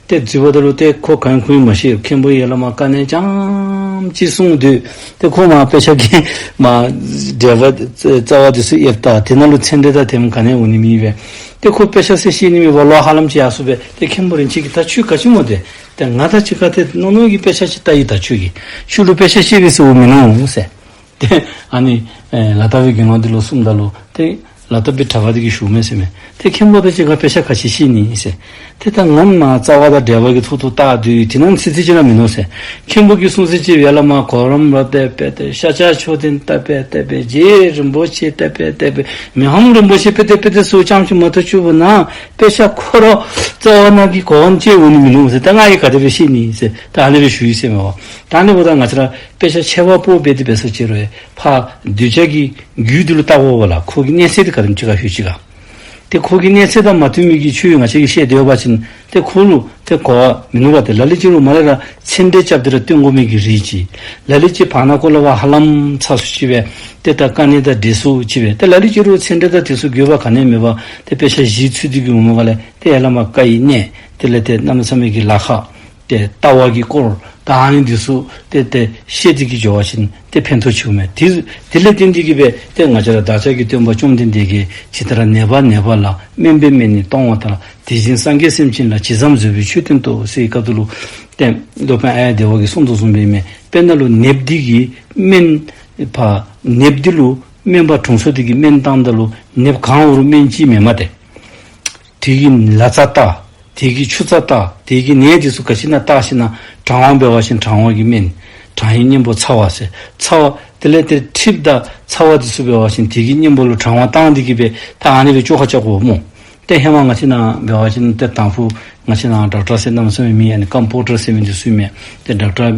ཏེ་འཛུལ་བ་ད་ལུ་ཏེ་ཁོ་གང་ཁུངས་མ་ཤེས། མཁན་པོ་ཡར་ལས་མར་དཀའ་གནད་རྐྱངམ་ཅིག་གསུངས་སྡོད། ཏེ་ཁོ་མར་དཔེ་ཆ་གི་མར་འགྲེལ་པ་རྩ་བ་འདི་ཚུ་ཡང་བལྟ། དེ་ནང་ལུ་ཚན་འགྲེལ་དང་དེམ་ག་ནི་ཡང་འོང་ནི་མེད་པས། ཏེ་ཁོ་དཔེ་ཆ་ཟེར་ཤེས་ནི་མེད་པར་ལོག་ཧ་ལམ་ཅིག་ཡར་སོང་སྦེ་ཏེ་མཁན་པོ་རིན་ཆེན་གྱིས་ད་ཁྱོད་ག་ཅི་སྨོ་ཏེ། ཏེ་ང་དང་གཅིག་ཁར་ཏེ་ནོ་ནོ་གི་དཔེ་ཆ་ཅིག་བལྟ་ཡི། ད་ཁྱོད་ཀྱིས་ཁྱོད་ལུ་དཔེ་ཆ་ཤེས་པས་ཟེརཝ་མིན་ནུག་ཟེར། ཏེ་ཨ་ནི་ཨེ་ལ་དྭགས་པའི་དགེ་སློང་འདི་ལུ་གསུངམ་ད་ལུ་ཏེ་ལ་དྭགས་པའི་གྲྭ་པ་འདི་གིས་ཞུཝ་མས་ཟེར་མས། ཏེ་མཁན་པོ་དང་གཅིག་ཁར་དཔེ་ཆ་ག་ཅི་ཤེས་ནི་ཟེར། ཏེ་ད་ང་མར་རྩ་བ་དང་འགྲེལ་པ་གི་ཐོག་ཐོག་བལྟ་སྡོད་ཡི། དེ་ནང་ཚིག་ཚིག་ཅིག་ར་མིན་ནུག་ཟེར། མཁན་པོ་གིས་གསུངས་ཚད་ཅིག་ཡར་ལས་མར་གོ་རམས་ར་ཏེ་དཔེ་ཏེ་ཤཱཀྱ་མཆོག་ལྡན་ཏེ་དཔེ་ཏེ་དཔེ་རྗེ་རིན་པོ་ཆེ་ཏེ་དཔེ་ཏེ་དཔེ་མི་ཕམ་རིན་པོ་ཆེ་དཔེ་ཏེ་དཔེ་ཏེ་ཟེརཝ་རྐྱངམ་ཅིག་མ་གཏོགས་ཁྱོད་བུ་ན་དཔེ་ཆ་ཁོ་ར་རྩ་བ་ནང་གི་གོ་བ་ཅིག་འོང་ནི་མིན་ནུག་ཟེར། ད་ང་གིས་ག་དེ་སྦེ་ཤེས་ནི་ཟེར། ད་ཨ་ནི་སྦེ་ཞུ་ཡི་ཟེར་མས་པ། ད་ཨ་ནི་འབདཝ་ད་ང་བཅས་ར་དཔེ་ཆ་ཁྱད་པར་སྤོ་སྦེ་དེ་སྦེ་ཟེར་ཅི་རུང་ཕར་གདུལ་བྱ་གི་རྒྱུད་འདི་ལུ་བལྟ་དགོ་པས་ལགས། ཁོ་གི་གནས་ཚད་འདི་ག་དེམ་ཅིག་ག་ལྷོད་ཅི་ག། ཏེ་ཁོ་གི་གནས་ཚད་དང་མ་མཐུན་མི་གི་ཆོས་ང་བཅས་ཀྱིས་བཤད་སྡོད་པ་ཅིན་ཏེ་ཁོ་ལུ་ཏེ་གོ་བ་མིན་ནུག་པ། ཏེ་ལ་ལུ་ཅིག་རུང་མར་ལས་ར་ཚད་འགྲེལ་རྐྱབ་སྟེ་ར་སྟོན་དགོ་མི་གི་རིགས་ཅིག། ལ་ལུ་ཅིག་བར་ན་ཀོ་ལ་བ་ཧ་ལམ་ཚ་སུ་ཅིག་སྦེ་ཏེ་ད་དཀའ་གནད་དང་འདྲེས་སུ་ཅིག་སྦེ། ཏེ་ལ་ལུ་ཅིག་རུང་ཚད་འགྲེལ་དང་དེ་ཚུ་དགོས་པ་ག་ནི་ཡང་མེད་པར་ཏེ་དཔེ་ཆ་གཞི་ཚུད་དེ་གི་འོང་མི་ག་ལས་ཏེ་ཡར་ལས་མར་བཀའ་ཡི་གནད་དེ་ལས་ཏེ་གནམ་མེད་ས་མེད་ཀྱི་ལཱ་ཁག་ཏེ་ལྟ་བ་གི་སྐོར་ད་ཨ་ནི་འདི་ཚུ་ཏེ་ཏེ་ཤེས་ཏེ་གིས་འགྱོ་བ་ཅིན་ཏེ་ཕན་ཐོགས་ཆེཝ་མས། དེ་དེ་ལས་བརྟེན་ཏེ་གིས་སྦེ་ཏེ་ང་བཅས་ར་བདག་ཅག་གི་སྟོན་པ་བཅོམ་ལྡན་འདས་ཀྱིས་ཇི་ལྟར་ནད་པ་ནད་པ་ལ་སྨན་པས་སྨན་ནི་གཏོང་བ་ལྟར། དེ་བཞིན་སངས་རྒྱས་སེམས་ཅན་ལ་ཇི་ཙམ་བཟོད་པའི་ཆོས་སྟོན་ཏོ་ཟེར་བའི་སྐབས་སུ་ལུ་ཏེ་སློབ་དཔོན་ཨཱརྱ་དེ་བ་གིས་གསུངས་དོ་བཟུམ་སྦེ་མས། དཔེར་ན་ལུ་ནདཔ་འདི་གིས་སྨན་ཕར་ནདཔ་འདི་ལུ་སྨན་པ་དྲུང་འཚོ་འདི་གིས་སྨན་བཏངམ་ད་ལུ་ནདཔ་གང་འོང་རུང་སྨན་ཅིག་མེན་མས་ཏེ། དེ་གི་ལ་རྩ་བལྟ། དེ་གི་ཆུ་རྩ་བལྟ། དེ་གི་ནད་འདི་ཚུ་ག་ཅི་ཨིན་ན་བལྟ་ཞིནམ་ལས་དྲང་བ་འབད་བ་ཅིན་དྲང་བ་གི་སྨན། གྲང་བའི་གཉེན་པོ་ཚ་བ་ཟེར། ཚ་བ་དེ་ལས་ཏེ་འཁྲིགཔ་དང་ཚ་བ་འདི་ཚུ་འབད་བ་ཅིན་དེ་གི་གཉེན་པོ་ལུ་གྲང་བ་བཏང་སྟེ་གི་སྦེ་ད་ཨ་ནི་སྦེ་བཅོ་ཁ་རྐྱབ་དགོ་སྨོ། ཏེ་ཧེ་མ་ང་བཅས་ནཱ་འབད་བ་ཅིན་ཏེ་དང་ཕུ་ང་བཅས་ནཱ་ཌོག་ཊར་ཟེར་གནམ་མེད་ས་མེད་མེད། ཨ་ནི་ཀམ་པའུ་ཌར་ཟེར་མི་འདི་ཚུ་མས། ཏེ་ཌོག་ཊར་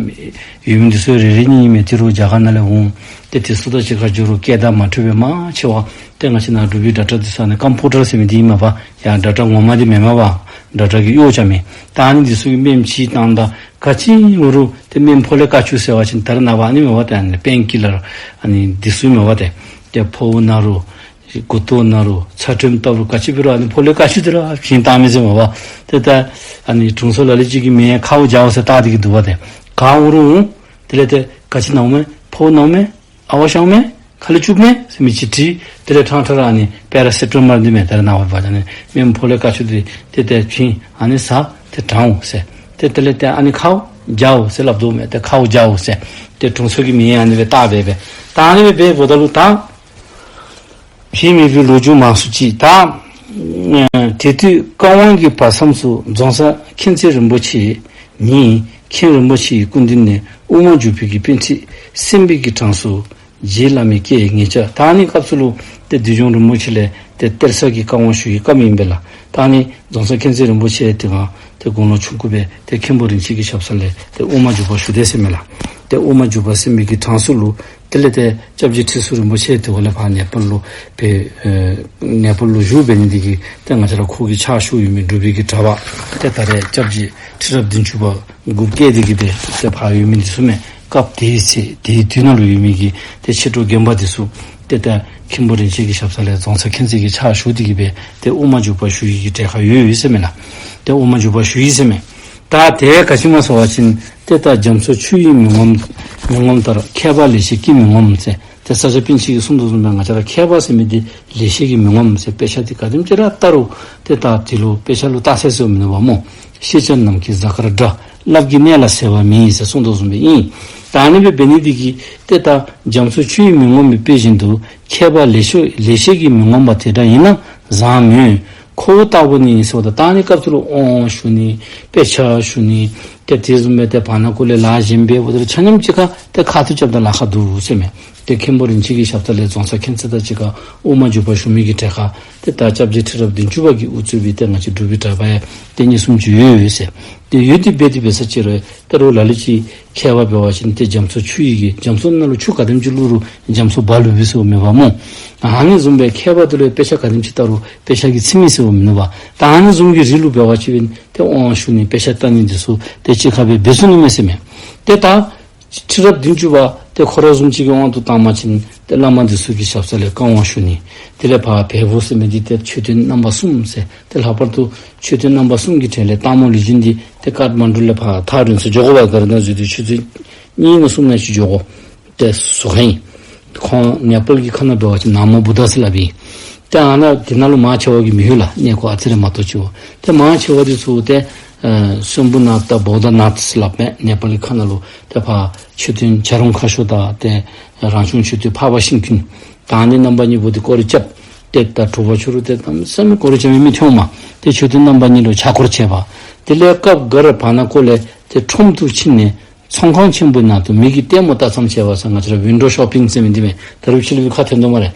ཡོད་མི་འདི་ཚུ་རེ་རེ་གཉིས་མས། ཏི་རུ་རྒྱ་གར་ནང་ལས་འོང་། ཏེ་དེ་ཚུ་དང་གཅིག་ཁར་འགྱུར་རུང་སྐད་བརྡ་མ་འཕྲོད་པས་མང་ཆེ་བ། ཏེ་ང་བཅས་ནཱ་འབྲུག་པའི་ཌོག་ཊར་འདི་ཚུ་ཨ་ནི་ཀམ་པའུ་ཌར་ཟེར་མི་འདི་ཨིན་མས་པ། ཡ་ཌོག་ཊར་ངོ་མ་འདི་མེན་མས་པ། ཌོག་ཊར་གྱི་གཡོག་རྐྱབ་མི། ད་ཨ་ནི་འདི་ཚུ་གིས་སྨན་ཅིག་བཏང་ད་ག་ཅི་འོང་རུང་ཏེ་སྨན་ཕོ་ལས་དཀའ་བཅུག་ཟེར་བ་ཅིན་ད་རེས་ནངས་པ་ཨ་ནི་མས་པ། ཏེ་ཨ་ནི་པེན་ཀི་ལར་ཨ་ནི་འདི་ཚུ་མས་པ། ཏེ་ཏེ་ཕོཝ་ན་རུང་མགུ་ཏོ་ན་རུང་ཚད་ཀྲིམ་བཏབ་རུང་ག་ཅི་འབད་རུང་ཨ་ནི་ཕོ་ལས་དཀའ་བཅུག་འདི་ར་བྱིན་བཏང་མི་ཟེར་མས་པ། ཏེ་ད་ཨ་ནི་དྲུང་འཚོ་ལ་ལུ་ཅིག་གིས་མེན་ཁཝ་རྒྱཝ་ཟེར་བལྟ་སྟེ་གི་འདུག་པ། ཏེ་ག་འོང་རུང་དེ་ལས་ཏེ་ག་ཅི་ན་འོང་མས། ཕོཝ་ན་འོང་མས། ཨ་ཝ་ཤ་འོང་མས། ཁ་ལས་བཅུག་མས་ཟེར་མི་ཅིག་དྲིས། དེ་ལས་ཕྲང་ཕྲང་ར་ཨ་ནི་པེ་ར་སི་ཊ་མོལ་འདི་མས། ད་རེས་ནངས་པ་འབད་བ་ཅིན་ཨ་ནི་སྨན་ཕོ་ལས་དཀའ་བཅུག་འདི་ཏེ་ཏེ་བྱིན་ཨ་ནི་ཟ། ཏེ་གྲང་འོང་ཟེར། ཏེ་དེ་ལས་ཏེ་ཨ་ནི་ཁཝ་རྒྱཝ་ཟེར་སླབ་དོ་མས། ཏེ་ཁཝ་རྒྱཝ་ཟེར། ཏེ་དྲུང་འཚོ་གིས་མེན་ཨ་ནི་སྦེ་བལྟ་སྦེ་སྦེ་ད་ཨ་ནི་སྦེ་འབདཝ་ད་ལུ་ད་བྱིན་མེད་པའི་ལོ་རྒྱུས་མང་སུ་ཅིག། ད་ཨ་དེ་དུས་བཀའ་དབང་གི་བར་མཚམས་སུ་རྫོང་གསར་མཁྱེན་བརྩེ་རིན་པོ་ཆེ་ཉིད་མཁན་རིན་པོ་ཆེ་ཡི་སྐུ་མདུན་ནས་དབུ་མ་འཇུག་པའི་གི་པཎྜི་སེམས་དཔའི་གི་གྲངས་སུ་རྗེ་བླ་མའི་བཀའི་ངེས་བྱ། ད་ཨ་ནི་སྐབས་སུ་ལུ་ཏེ་བདུད་འཇོམས་རིན་པོ་ཆེ་ལས་ཏེ་གཏེར་གསར་གྱི་བཀའ་དབང་ཞུ་བའི་སྐབས་ཨིན་པས་ལགས། ད་ཨ་ནི་རྫོང་གསར་མཁྱེན་བརྩེ་རིན་པོ་ཆེ་དེ་སྒང་ཏེ་དགུང་ལོ་ཆུང་ཀུ་སྦེ་ཏེ་མཁན་པོ་རིན་ཆེན་གྱི་ཞབས་ས་ལས་ཏེ་དབུ་མ་འཇུག་པ་ཞུ་དེས་ཟེར་མས་ལགས། ཏེ་དབུ་མ་འཇུག་པ་ཟེར་མི་གི་གྲངས་སུ་ལུ་དེ་ལས་ཏེ་སྐྱབས་རྗེ་ཁྲི་ཟུར་རིན་པོ་ཆེ་དེ་སྒང་ལས་ཕར་ནེ་པཱལ་ལུ་སྦེ་ཨེ་ནེ་པཱལ་ལུ་བཞུགས་འབད་ནི་འདི་གིས་ཏེ་ང་བཅས་ར་ཁོ་གི་ཕྱག་ཞུ་ཡོད་མི་འབྲུག་པའི་གི་གྲྭ་པ་ཏེ་ད་རེས་སྐྱབས་རྗེ་ཁྲི་རབས་བདུན་ཅུ་པ་འགོ་བཀལ་ཏེ་གི་སྦེ་ཏེ་ཕར་ཡོད་མི་འདི་ཚུ་མས། སྐབས་དེའི་ཚེ་དེའི་དུས་ནང་ལུ་ཡོད་མི་གི་ཏེ་མཆེད་གྲོགས་རྒན་པ་འདི་ཚུ་ཏེ་ད་མཁན་པོ་རིན་ཆེན་གྱི་ཞབས་ས་ལས་རྫོང་གསར་མཁྱེན་བརྩེ་གི་ཕྱག་ཞུ་སྟེ་གི་སྦེ་ཏེ་དབུ་མ་འཇུག་པ་ཞུ་ཡི་གི་གྲལ་ཁར་ཡོད་ཡོད་ཟེར་མས་ལགས། ཏེ་དབུ་མ་འཇུག་པ་ཞུ་ཡི་ཟེར་མས། ད་དེ་ག་ཅི་སྨོ་ཟེར་བ་ཅིན་ཏེ་ད་རྒྱ་མཚོ་ཆུ་ཡིས་མི་ངོམས་མི་ངོམས་ལྟར་མཁས་པ་ལེགས་བཤད་ཀྱིས་མི་ངོམས་ཟེར། ཏེ་ས་སྐྱ་པཎ་ཆེན་གྱིས་གསུངས་དོ་བཟུམ་སྦེ་ང་བཅས་ར་མཁས་པ་ཟེར་མི་འདི་ལེགས་བཤད་ཀྱིས་མི་ངོམས་ཟེར། དཔེ་ཆ་འདི་ག་དེམ་ཅིག་ར་བལྟ་རུང་ཏེ་ད་དེ་ལུ་དཔེ་ཆ་ལུ་རྟགས་གསལ་ཟེར་མི་འདུག་པ་སྨོ། ཤེས་བྱ་ནམ་མཁའི་གཟའ་སྐར་འདྲ། རླབས་ཀྱི་གནས་ལ་ཟད་པ་མེད་ཟེར་གསུངས་དོ་བཟུམ་སྦེ་ཨིན། ད་ཨ་ནི་སྦེ་འབད་ནི་འདི་གིས་ཏེ་ད་རྒྱ་མཚོ་ཆུ་ཡིས་མི་ངོམས་པའི་དཔེ་བཞིན་དུ་མཁས་པ་ལེགས་བཤད་ལེགས་བཤད་ཀྱིས་མི་ངོམས་པ་དེ་འདྲ་ཡིན་ན་བཟང་མོད། ཁོ་བོ་ལྟ་བུ་ནི་ཟེརཝ་ད་ད་ཨ་ནི་སྐབས་སུ་ལུ་དབང་ཞུ་ནི་དཔེ་ཆ་ཞུ་ནི་ཏེ་དེ་བཟུམ་སྦེ་ཏེ་བར་ན་ཀོ་ལས་ལཱ་གཞན་འབད་འབདཝ་ད་ལུ་ཆ་མཉམ་གཅིག་ཁར་ཏེ་ཁ་ཐུག་རྐྱབ་ད་ལཱ་ཁག་འདུག་ཟེར་མས། ཏེ་མཁན་པོ་རིན་ཆེན་གྱི་ཞབས་ས་ལས་རྫོང་གསར་མཁྱེན་བརྩེ་དང་གཅིག་ཁར་དབུ་མ་འཇུག་པ་ཞུ་མི་གི་གྲལ་ཁར་ཏེ་ད་སྐྱབས་རྗེ་ཁྲི་རབས་བདུན་ཅུ་པ་གིས་དབུ་གཙོས་པའི་ཏེ་ང་བཅས་འབྲུག་པའི་གྲྭ་པ་ཡང་ཏེ་གཉིས་གསུམ་ཅིག་ཡོད་ཡོད་ཟེར། ཏེ་ཡོད་དེ་འབད་དེ་འབད་ས་ཅིག་རུང་ད་རུང་ལ་ལུ་ཅིག་མཁས་པ་འབད་བ་ཅིན་ཏེ་རྒྱ་མཚོ་ཆུ་ཡི་གི་རྒྱ་མཚོ་ནང་ལུ་ཆུ་ག་དེམ་ཅིག་བླུག་རུང་རྒྱ་མཚོ་འབབ་ལུ་བུད་སོང་མེད་པ་སྨོ། ཨ་ནི་བཟུམ་སྦེ་མཁས་པ་འདི་ལུ་དཔེ་ཆ་ག་དེམ་ཅིག་བལྟ་རུང་དཔེ་ཆ་གིས་ཚིམ་མི་ཟེརཝ་མིན་ནུག་པ། ད་ཨ་ནི་བཟུམ་གྱི་རིགས་ལུ་འབད་བ་ཅིན་ཏེ་དབང་ཞུ་ནི་དཔེ་ཆ་བལྟ་ནི་འདི་ཚུ་ཏེ་གཅིག་ཁར་སྦེ་འབད་ཚུགས་ནི་མས་ཟེར་མས། ཏེ་ད་ཁྲི་རབས་བདུན་ཅུ་པ་ཏེ་ཁོ་ར་བཟུམ་ཅིག་གི་དབང་དུ་བཏང་བ་ཅིན་ཏེ་བླ་མ་འདི་ཚུ་གི་ཞབས་ས་ལས་བཀའ་དབང་ཞུ་ནི། དེ་ལས་ཕར་བལ་པོ་ཟེར་མི་འདི་ཏེ་མཆོད་རྟེན་རྣམ་པ་གསུམ་ཟེར་ཏེ་ལྷག་པར་དུ་མཆོད་རྟེན་རྣམ་པ་གསུམ་གྱི་གྲས་ལས་སྟག་མོ་ལུས་སྦྱིན་འདི་ཏེ་ཀཊ་མན་ཌུ་ལས་ཕར་ཐག་རིང་སུ་འགྱོ་དགོ་པས། ག་ར་ནང་བཟུམ་ཏེ་མཆོད་རྟེན་གཉིས་ནང་གསུམ་ནང་ཅིག་འགྱོ་དགོ། ཏེ་བཟོ་མཁན་ཨིན། ཁོང་ནེ་པཱལ་གྱི་ཁ་ནང་འབད་བ་ཅིན་ན་མོ་བུདྡྷ་ཟེར་སླབ་ཨིན། ཏེ་ཨ་ནཱ་དེ་ནང་ལུ་མང་ཆེ་བ་གིས་མི་ལྷོད་ལགས། གནས་སྐོར་ཨ་ཙི་རེ་མ་གཏོགས་ཅིག་འོང་། ཏེ་མང་ཆེ་བ་འདི་ཚུ་ཏེ་ཨེ་སོམ་བུ་ནཱཐ་དང་བོ་དྷ་ནཱཐ་ཟེར་སླབ་མས། ནེ་པཱལ་གྱི་ཁ་ནང་ལུ་ཏེ་ཕར་མཆོད་རྟེན་བྱ་རུང་ཁ་ཤོར་དང་ཏེ་རང་བྱུང་མཆོད་རྟེན་འཕགས་པ་ཤིང་ཀུན་ད་ཨ་ནི་རྣམ་པ་གཉིས་པོ་འདི་སྐོར་ར་རྐྱབ། ཏེ་ད་དྲོ་པ་ཕྱི་རུ་ཏེ་གནམ་མེད་ས་མེད་སྐོར་ར་རྐྱབ་མི་མི་ཐོན་མས། ཏེ་མཆོད་རྟེན་རྣམ་པ་གཉིས་ལུ་ཕྱག་སྐོར་ར་རྐྱབ་པས། དེ་ལས་སྐབས་འགའ་ར་བར་ན་ཀོ་ལས་ཏེ་ཁྲོམ་དུ་ཕྱིན་ནས་ཚོང་ཁང་ཆེན་པོའི་ནང་དུ་མི་གིས་ལྟད་མོ་ལྟ་མཚམས་བཅད་པ་ཟེར་ང་བཅས་ར་ཝིན་ཌོ་ཤོ་པིང་ཟེར་མི་འདི་མས། ད་རུང་ཕྱི་ལུ་ཁ་ཐོན་དོ་སྨ་རེ།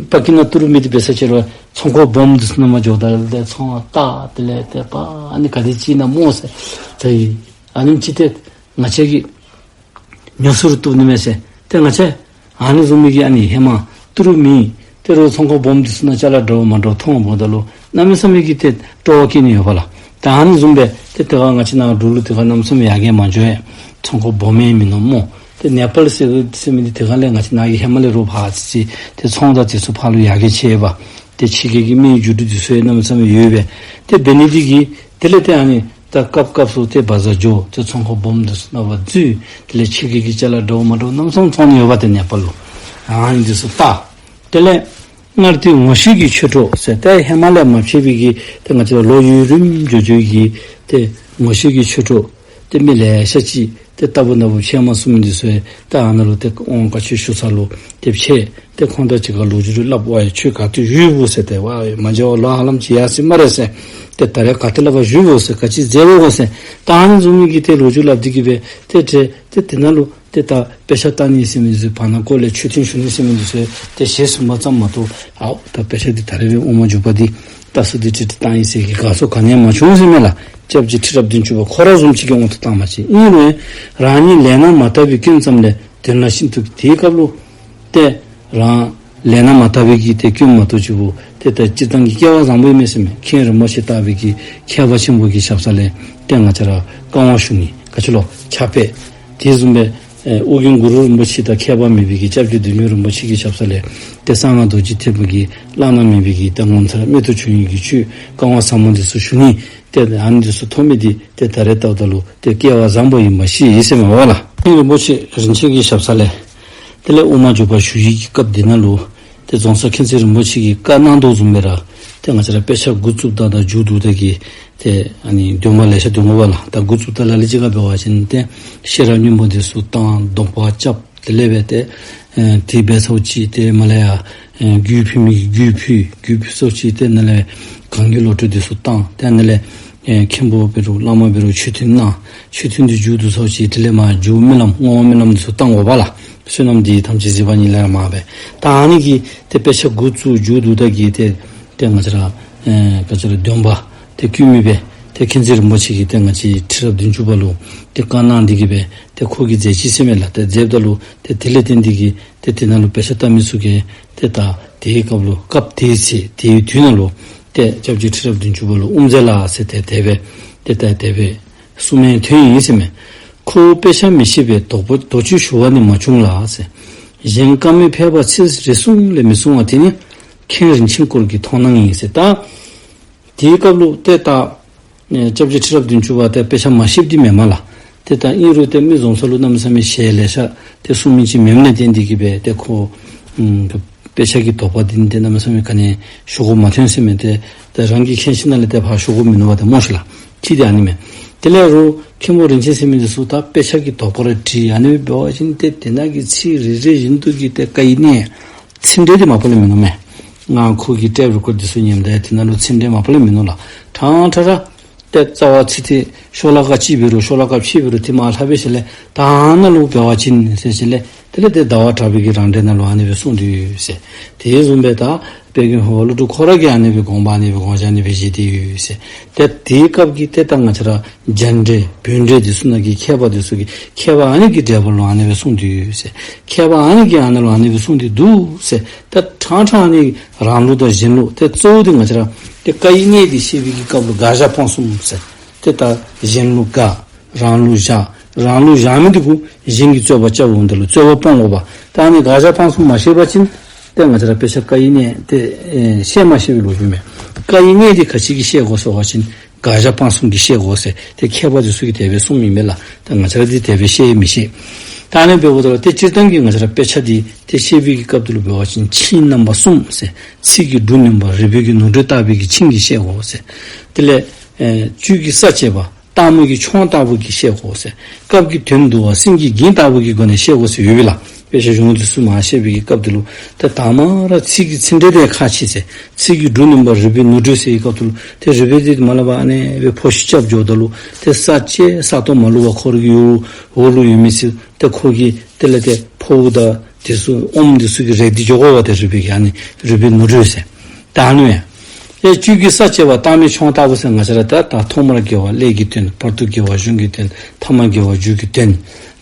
ཕ་གི་ནང་ཏི་རུ་མི་འདི་འབད་ས་ཅིག་རུང་ཚོང་ཁང་སྦོམ་འདི་ཚུ་ནང་མར་འགྱོ་ད་ལས་ཏེ་ཚོང་ལྟ་དེ་ལས་ཏེ་པ་ཨ་ནི་ག་དེ་ཅིག་ཨིན་ན་སྨོ་ཟེར། ཏེ་ཨ་ནེམ་ཅིག་ཏེ་ང་བཅས་ཀྱིས་མྱོང་ཚོར་བཏུབ་ནི་མས་ཟེར། ཏེ་ང་བཅས་ཨ་ནི་བཟུམ་མའི་གི་ཨ་ནི་ཧེ་མ་ཏི་རུ་མི་ཏི་རུ་ཚོང་ཁང་སྦོམ་འདི་ཚུ་ནང་ཅ་ལ་འདྲཝ་མ་འདྲཝ་མཐོང་འབདཝ་ད་ལུ་གནམ་མེད་ས་མེད་ཀྱི་ཏེ་སྤྲོ་བ་སྐྱེ་ནི་ཡོད་པ་ལགས། ད་ཨ་ནི་བཟུམ་སྦེ་ཏེ་དེ་སྒང་ང་བཅས་ནཱ་འབྲུག་ལུ་དེ་སྒང་གནམ་མེད་ས་མེད་ཡར་རྒྱས་མ་འགྱོ་བས། ཚོང་ཁང་སྦོམ་ཡང་མིན་ནུག་སྨོ། ཏེ་ནེ་པཱལ་ཟེར་ཟེར་མི་འདི་དེ་སྒང་ལས་ང་བཅས་ནཱ་གི་ཧེ་མ་ལས་རོགས་ཕར་ཙི་ཙི་ཏེ་ཚོང་དང་དེ་ཚུ་ཕར་ལུ་ཡར་རྒྱས་ཆེ་བས། ཏེ་ཕྱི་རྒྱལ་གྱི་མིའི་འགྱུར་འགྲོས་འདི་ཚུ་ཡང་གནམ་མེད་ས་མེད་ཡོད་པས། ཏེ་འབད་ནི་འདི་གིས་དེ་ལས་ཏེ་ཨ་ནི་ད་སྐབས་སྐབས་སུ་ཏེ་བ་ཛར་འགྱོ། ཏེ་ཚོང་ཁང་སྦོམ་འདི་ཚུ་ནང་ཕར་འཛུལ། དེ་ལས་ཕྱི་རྒྱལ་གྱི་ཅ་ལ་འདྲཝ་མ་འདྲཝ་གནམ་མེད་ས་མེད་ཚོང་ནི་ཡོད་པ། ཏེ་ནེ་པཱལ་ལུ་ཨ་ནི་འདི་ཚུ་ལྟ། དེ་ལས་སྔར་དུས་ངོ་ཤེས་ཀྱི་ཆོས་གྲོགས་ཟེར་ཏེ་ཧེ་མ་ལས་མ་ཕྱད་པའི་གི་ཏེ་ང་བཅས་ལོ་ཡུན་རིངམོ་འགྱོ་འགྱོ་གི་ཏེ་ངོ་ཤེས་ཀྱི་ཆོས་གྲོགས་ཏེ་མི་ལེ་ཤ་ཅིག་ཏེ་ལྟ་བུ་ན་བུ་ཕྱད་མ་ཚུགས་མི་འདི་ཚུ་ཡང་ཏེ་ཨ་ནཱ་ལུ་ཏེ་དབང་བཀའ་ཆོས་ཞུ་ས་ལུ་ཏེ་ཕྱད། ཏེ་ཁོང་དང་གཅིག་ཁར་ལོ་རྒྱུས་རེ་སླབ། ཝའི་ཁྱོད་ག་ཏེ་བཞུགས་པོ་ཟེར། ཏེ་ཝའི་མ་མཇལ་བར་ལོ་ཧ་ལམ་ཅིག་ཡར་སོ་ཡི་སྨ་རེ་ཟེར། ཏེ་ད་རེས་ག་ཏེ་ལས་ཕར་བཞུགས་པོ་ཟེར། ག་ཅི་མཛད་པོ་ཟེར། ད་ཨ་ནི་བཟུམ་མའི་གི་ཏེ་ལོ་རྒྱུས་སླབ་སྟེ་གི་སྦེ་ཏེ་ཏེ་ཏེ་དེ་ནང་ལུ་ ཏེ་ད་དཔེ་ཆ་བལྟ་ནི་ཟེར་མི་འདི་ཚུ་བར་ན་ཀོ་ལས་ཆོས་ཐུན་ཞུ་ནི་ཟེར་མི་འདི་ཚུ་ཏེ་ཞལ་གསུངས་པ་ཙམ་མ་གཏོགས་ཨའོ་ད་དཔེ་ཆ་འདི་ད་རེས་འབད་དབུ་མ་འཇུག་པ་འདི་བལྟ་ས་འདི་ཁྲིད་དེ་བཏང་ཡི་ཟེར་གྱི་དགའ་ཚོར་ག་ནི་ཡང་མ་བྱུང་ཟེར་མས་ལགས། སྐྱབས་རྗེ་ཁྲི་རབས་བདུན་ཅུ་པ་ཁོ་ར་བཟུམ་ཅིག་གིས་དབང་དུ་བཏང་བ་ཅིན། ཨིན་རུང་རང་ཉིད་ལས་སྣང་མ་དག་པའི་སྐྱོན་ཙམ་ལས་དོན་ལ་ཤིན་ཏུ་དེའི་སྐབས་ལུ་ཏེ་རང་ལས་སྣང་མ་དག་པའི་གི་ཏེ་སྐྱོན་མ་གཏོགས་ཅིག་པོ་ཏེ་ད་སྤྱིར་བཏང་གི་སྐལ་བ་བཟང་པོ་ཨིན་མས་ཟེར་མས། མཁན་རིན་པོ་ཆེ་ལྟ་བུའི་གི་མཁས་པ་ཆེན་པོ་གི་ཞབས་ས་ལས་ཏེ་ང་བཅས་ར་བཀའ་དབང་ཞུ་ནི་ག་ཅི་ལོ་ཕྱག་དཔེ། དེ་བཟུམ་སྦེ་ཨེ་ཨོ་རྒྱན་གུ་རུ་རིན་པོ་ཆེ་དང་མཁས་པ་མེད་པའི་གི་སྐྱབས་རྗེ་བདུད་འཇོམས་རིན་པོ་ཆེ་གི་ཞབས་ས་ལས་ཏེ་གསང་སྔགས་རྡོ་རྗེ་ཐེག་པ་གི་བླ་ན་མེད་པའི་གི་ཏེ་ངོ་མཚར་རྨད་དུ་བྱུང་བའི་གི་ཆོས་བཀའ་དབང་ཟབ་མོ་འདི་ཚུ་ཞུ་ནི། ཏེ་ཨ་ནི་འདི་ཚུ་ཐོབ་མི་འདི་ཏེ་ད་རེས་བལྟཝ་ད་ལུ་ཏེ་སྐལ་བ་བཟང་པོ་ཨིན་པ་ཤེས་ཡི་ཟེར་མས་པ་ལགས། མཁན་རིན་པོ་ཆེ་རིན་ཆེན་གྱི་ཞབས་ས་ལས་དེ་ལས་དབུ་མ་འཇུག་པ་ཞུ་བའི་གི་སྐབས་འདི་ནང་ལུ་ཏེ་རྫོང་གསར་མཁྱེན་བརྩེ་རིན་པོ་ཆེ་གིས་བཀའ་གནང་དོ་བཟུམ་སྦེ་ར་ཏེ་ང་བཅས་ར་དཔེ་ཆ་འགོ་བཙུགསཔ་ད་དང་མཇུག་བསྡུཝ་ད་གི་ཏེ་ཨ་ནི་འདོན་པ་ལེ་ཤ་འདོན་དགོ་པ་ལགས། ད་འགོ་བཙུགསཔ་ད་ལ་ལུ་ཅིག་ཁར་འབད་བ་ཅིན་ཏེ་ཤེས་རབ་སྙིང་པོ་འདི་ཚུ་བཏང་དོགས་པ་རྐྱབ། དེ་ལས་འབད་ཏེ་ཨེ་དེ་འབད་ཚརཝ་ཅིག་ཏེ་མར་ལས་ཡར་ཨེ་རྒྱུད་ཕུལ་མི་གིས་རྒྱུད་ཕུལ། རྒྱུད་ཕུལ་ཚརཝ་ཅིག་ཏེ་ནཱ་ལས་གང་གི་བློ་གྲོས་འདི་ཚུ་བཏང་། ཏེ་ནཱ་ལས་ཨེ་མཁན་པོ་འབད་རུང་བླ་མ་འབད་རུང་ཆོས་ཐུན་གནང་། ཆོས་ཐུན་འདི་མཇུག་བསྡུ་ཚརཝ་ཅིག་དེ་ལས་མར་མཇུག་སྨོན་ལམ་བསྔོ་བ་སྨོན་ལམ་འདི་ཚུ་བཏང་དགོ་པ་ལགས། བསོད་ནམས་འདི་ཡིས་ཐམས་ཅད་གཟིགས་པ་ཉིད་ལས་ར་མར་འབད། ད་ཨ་ནི་གི་ཏེ་དཔེ་ཆ་འགོ་བཙུགས་མཇུག་བསྡུཝ་ད་གི་ཏེ་ཏེ་ང་བཅས་ར་ཨེ་ག་ཅི་ར་འདོན་པ་ཏེ་བསྐུལ་མི་སྦེ་ཏེ་མཁྱེན་བརྩེ་རིན་པོ་ཆེ་གིས་ཏེ་ང་བཅས་ཁྲི་རབས་བདུན་ཅུ་པ་ལུ་ཏེ་བཀའ་གནང་འདི་གིས་སྦེ་ཏེ་ཁོ་གིས་མཛད་ཅི་ཟེར་མས་ལགས། ཏེ་མཛདཔ་ད་ལུ་ཏེ་དེ་ལས་བརྟེན་འདི་གིས་ཏེ་དེ་ནང་ལུ་དཔེ་ཆ་བལྟ་མི་ཚུ་གིས་ཏེ་ད་དེའི་སྐབས་ལུ་སྐབས་དེའི་ཚེ་དེའི་དུས་ནང་ལུ་ཏེ་སྐྱབས་རྗེ་ཁྲི་རབས་བདུན་ཅུ་པ་ལུ་དབུ་མཛད་ལགས་ཟེར་ཏེ་དེ་སྦེ་ཏེ་ད་དེ་སྦེ་གསུངས་མི་ཐོན་ཡི་ཟེར་མས། ཁོ་བོ་དཔེ་ཆ་མི་ཤེས་པས་དོགས་པ་དོགས་གཅོད་ཞུ་བ་ནི་མ་བྱུང་ལགས་ཟེར། གཞན་བཀའ་མོལ་ཕལ་པ་ཚིག་རེ་ཟུང་ལས་མི་གསུང་བ་དེ་ནི་མཁན་རིན་ཆེན་སྐོར་གྱི་མཐོང་སྣང་ཡིན་ཟེར། ད་དེའི་སྐབས་ལུ་ཏེ་ད་ཨེ་སྐྱབས་རྗེ་ཁྲི་རབས་བདུན་ཅུ་པ་ཏེ་དཔེ་ཆ་མ་ཤེསཔ་འདི་མེན་མས་ལགས། ཏེ་ད་ཨིན་རུང་ཏེ་མི་འཛོམས་ས་ལུ་གནམ་མེད་ས་མེད་ཞལ་ལེ་ཤ་ཏེ་གསུང་མི་ཅིག་མེནམ་ལས་བརྟེན་འདི་གིས་སྦེ་ཏེ་ཁོ་ཨམ་དཔེ་ཆ་གི་དོགས་པ་འདི་ཏེ་གནམ་མེད་ས་མེད་ག་ནི་ཞུ་དགོཔ་མ་ཐོན་ཟེར་མས། ཏེ་ད་རང་གིས་མཁྱེན་ཞིནམ་ལས་ཏེ་ཕར་ཞུ་དགོཔ་མིན་ནུག་པ་ཏེ་སྨོ་ཤེས་ལགས། ཅིག་ཏེ་ཨ་ནི་མས། དེ་ལས་རུང་མཁན་པོ་རིན་ཆེན་ཟེར་མི་འདི་ཚུ་ད་དཔེ་ཆ་གི་དོགས་པ་ར་དྲིས། ཨ་ནི་འབད་བ་ཅིན་ཏེ་དེ་ནང་གི་ཚིག་རེ་རེ་བཞིན་དུ་གི་ཏེ་བཀའ་ཡི་གནད་ཚིག་འགྲེལ་འདི་མ་པ་ལས་མིན་ནུག་མས། ང་ཁོ་གི་ཊེཔ་རི་ཀོཌ་འདི་ཚུ་ཉནམ་ད་དེ་ནང་ལུ་ཚིག་འགྲེལ་མ་པ་ལས་མིན་ནུག་ལགས། ཕྲང་ཕྲང་ར་ཏེ་རྩ་བ་ཚིག་ཏེ་ཤོ་ལོ་ཀ་གཅིག་འབད་རུང་ཤོ་ལོ་ཀ་ཕྱེད་འབད་རུང་ཏེ་མར་ལྷག་པའི་ཤུལ་ལས་ད་ནཱ་ལུ་འབད་བ་ཅིན་ཟེར་ཤུལ་ལས་དེ་ལས་ཏེ་ཟླ་བ་གྲགས་པའི་གི་རང་འགྲེལ་ནང་ལུ་ཨ་ནི་སྦེ་གསུངས་ཏེ་ཡོད་ཟེར། དེ་བཟུམ་སྦེ་ད་དཔལ་མགོན་འཕགས་པ་ཀླུ་སྒྲུབ་ཁོ་ར་གིས་ཨ་ནི་སྦེ་དགོངས་པ་ཨ་ནི་སྦེ་དགོངས་བཞག་ཨ་ནི་སྦེ་བཞེས་ཏེ་ཡོད་ཟེར། ཏེ་དེའི་སྐབས་ཀྱི་ཏེ་ད་ང་བཅས་ར་རྒྱ་འགྲེལ་བོད་འགྲེལ་འདི་ཚུ་ནང་གི་མཁས་པ་འདི་ཚུ་གིས་མཁས་པ་ཨ་ནི་གི་འགྲེལ་པ་ལུ་ཨ་ནི་སྦེ་གསུངས་ཏེ་ཡོད་ཟེར། མཁས་པ་ཨ་ནི་གིས་ཨ་ནི་ལུ་ཨ་ནི་སྦེ་གསུངས་ཏེ་འདུག་ཟེར། ད་ཕྲང་ཕྲང་ཨ་ནི་རང་ལུགས་དང་གཞན་ལུགས་ཏེ་གཙོ་བོ་འདི་ང་བཅས་ར་ཏེ་བཀའ་ཡི་གནད་འདི་བཤད་པའི་གི་སྐབས་ལུ་དགག་བཞག་སྤང་གསུམ་ཟེར། ཏེ་ད་གཞན་ལུགས་དགག་རང་ལུགས་བཞག། རང་ལུགས་བཞག་མི་འདི་གུ་གཞན་གྱིས་རྩོད་པ་རྐྱབ་འོངམ་ད་ལུ་རྩོད་པ་སྤང་དགོ་པ། ད་ཨ་ནི་དགག་བཞག་སྤང་གསུམ་མ་ཤེས་པ་ཅིན་ཏེ་ང་བཅས་ར་དཔེ་ཆ་བཀའ་ཡི་གནད་འདི་ཨེ་ཤེས་མ་ཤེས་པའི་ལོ་རྒྱུས་མས། བཀའ་ཡི་གནད་འདི་ག་ཅི་གིས་ཤེས་དགོ་ཟེར་བ་ཅིན་དགག་བཞག་སྤང་གསུམ་གྱིས་ཤེས་དགོ་ཟེར་ཏེ་མཁས་པ་འདི་ཚུ་གིས་དེ་སྦེ་གསུངམ་ཨིན་མས་ལགས། ད་ང་བཅས་ར་འདི་དེ་སྦེ་ཤེས་མི་ཤེས། ད་ཨ་ནི་འབདཝ་ད་ལུ་ཏེ་སྤྱིར་བཏང་གི་ང་བཅས་ར་དཔེ་ཆ་འདི་ཏེ་བཤད་པའི་གི་སྐབས་འདི་ལུ་འབད་བ་ཅིན་ཆོས་རྣམ་པ་གསུམ་ཟེར། ཚིག་གི་འབྲུ་སྣོན་པ་རིལ་བུ་གི་ནོར་འཁྲུལ་ལྟ་བུའི་གི་ཆིངས་ཀྱིས་ཤེས་དགོ་ཟེར། དེ་ལས་ཨེ་བཅུད་ཀྱི་ས་བཅད་པ་སྟག་མོ་གི་མཆོང་ལྟ་བུ་གིས་ཤེས་དགོ་ཟེར། སྐབས་ཀྱི་དོན་བསྡུ་བ་སེང་གེའི་འགྱིང་ལྟ་བུ་གི་སྒོ་ནས་ཤེས་དགོ་ཟེར་ཡོད་པས་ལགས། དཔེ་ཆ་གཞུང་འདི་ཚུ་མར་བཤད་པའི་གི་སྐབས་འདི་ལུ་ཏེ་དང་པ་ར་ཚིག་གི་ཚིག་འགྲེལ་འདི་ཁག་ཆེ་ཟེར། ཚིག་གི་འབྲུ་སྣོན་པ་རིལ་བུའི་ནོར་འཁྲུལ་ཟེར་བའི་སྐབས་འདི་ལུ་ཏེ་རིལ་བུ་འདི་མར་ལས་ཕར་ཨ་ནི་སྦེ་ཕོ་ཤུད་རྐྱབ་འགྱོཝ་ད་ལུ་ཏེ་ས་བཅད་ས་སྟོང་མ་ལུས་པར་ཁོ་ར་གི་འོག་ལུ་ཡོད་མི་ཚུ་ཏེ་ཁོ་གི་དེ་ལས་ཏེ་ཕོཝ་དང་འདི་ཚུ་ཨོམ་འདི་ཚུ་གིས་རེག་སྟེ་འགྱོ་དགོ་པ་ཏེ་རིལ་བུ་གིས་ཨ་ནི་རིལ་བུའི་ནོར་འཁྲུལ་ཟེར། ད་ཨ་ནི་ཡང་ཏེ་བཅུད་ཀྱི་ས་བཅད་པ་སྟག་མོའི་མཆོང་ལྟ་བུ་ཟེར་ང་བཅས་ར་ད་ད་ཐོག་མར་དགེ་བ་ཀླད་ཀྱི་དོན། བར་དུ་དགེ་བ་གཞུང་གི་དོན། ཐ་མར་དགེ་བ་མཇུག་གི་དོན།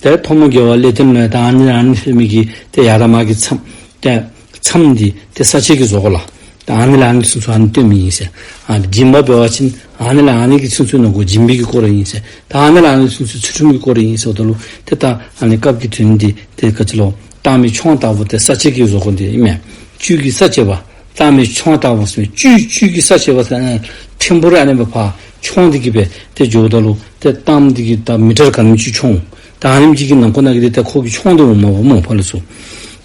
ཏེ་ཐོག་མར་དགེ་བ་ཀླད་དོན་ལུ་ཡང་ད་ཨ་ནི་ཨ་ནི་ཟེར་མི་གི་ཏེ་ཡར་མར་གྱི་མཚམས་ཏེ་མཚམས་འདི་ཏེ་ས་བཅད་ཀྱིས་བཟོ་དགོ་ལགས། ད་ཨ་ནི་ལས་ཨ་ནི་ཚུན་ཚོད་ཨ་ནི་སྟོན་མི་ཨིན་ཟེར། ཨ་འགྱིང་པ་འབད་བ་ཅིན་ཨ་ནི་ལས་ཨ་ནི་གི་ཚུན་ཚོད་ནང་གོ་འགྱིང་པའི་གི་སྐོར་ཨིན་ཟེར། ད་ཨ་ནི་ལས་ཨ་ནི་ཚུན་ཚོད་ཚུལ་ཁྲིམས་ཀྱི་སྐོར་ཨིན་ཟེརཝ་ད་ལུ་ཏེ་ད་ཨ་ནི་སྐབས་ཀྱི་དོན་འདི་ཏེ་ག་ཅི་ལོ་སྟག་མོའི་མཆོང་ལྟ་བུ་ཏེ་ས་བཅད་ཀྱིས་བཟོ་དགོ་འདི་ཨིན་མས། བཅུད་ཀྱི་ས་བཅད་པ་སྟག་མོའི་མཆོང་ལྟ་བུ་ཟེར་བཅུད་བཅུད་ཀྱི་ས་བཅད་པ་ཟེར་ཨ་ནི་ཕྲན་བུ་ར་ཨ་ནི་སྦེ་ཕར་མཆོང་འདི་གིས་སྦེ་ཏེ་འགྱོཝ་ད་ལུ་ཏེ་སྟག་མོ་འདི་གིས་ད་མི་ཊར་ག་དེམ་ཅིག་མཆོང་། ད་ཨ་ནེམ་ཅིག་གི་ནང་འཁོད་ནང་གི་འདི་ཏེ་ཁོ་གིས་མཆོང་སྟེ་འོངམ་མས་པ་སྨོ་ཕར་ལས་ཚུར།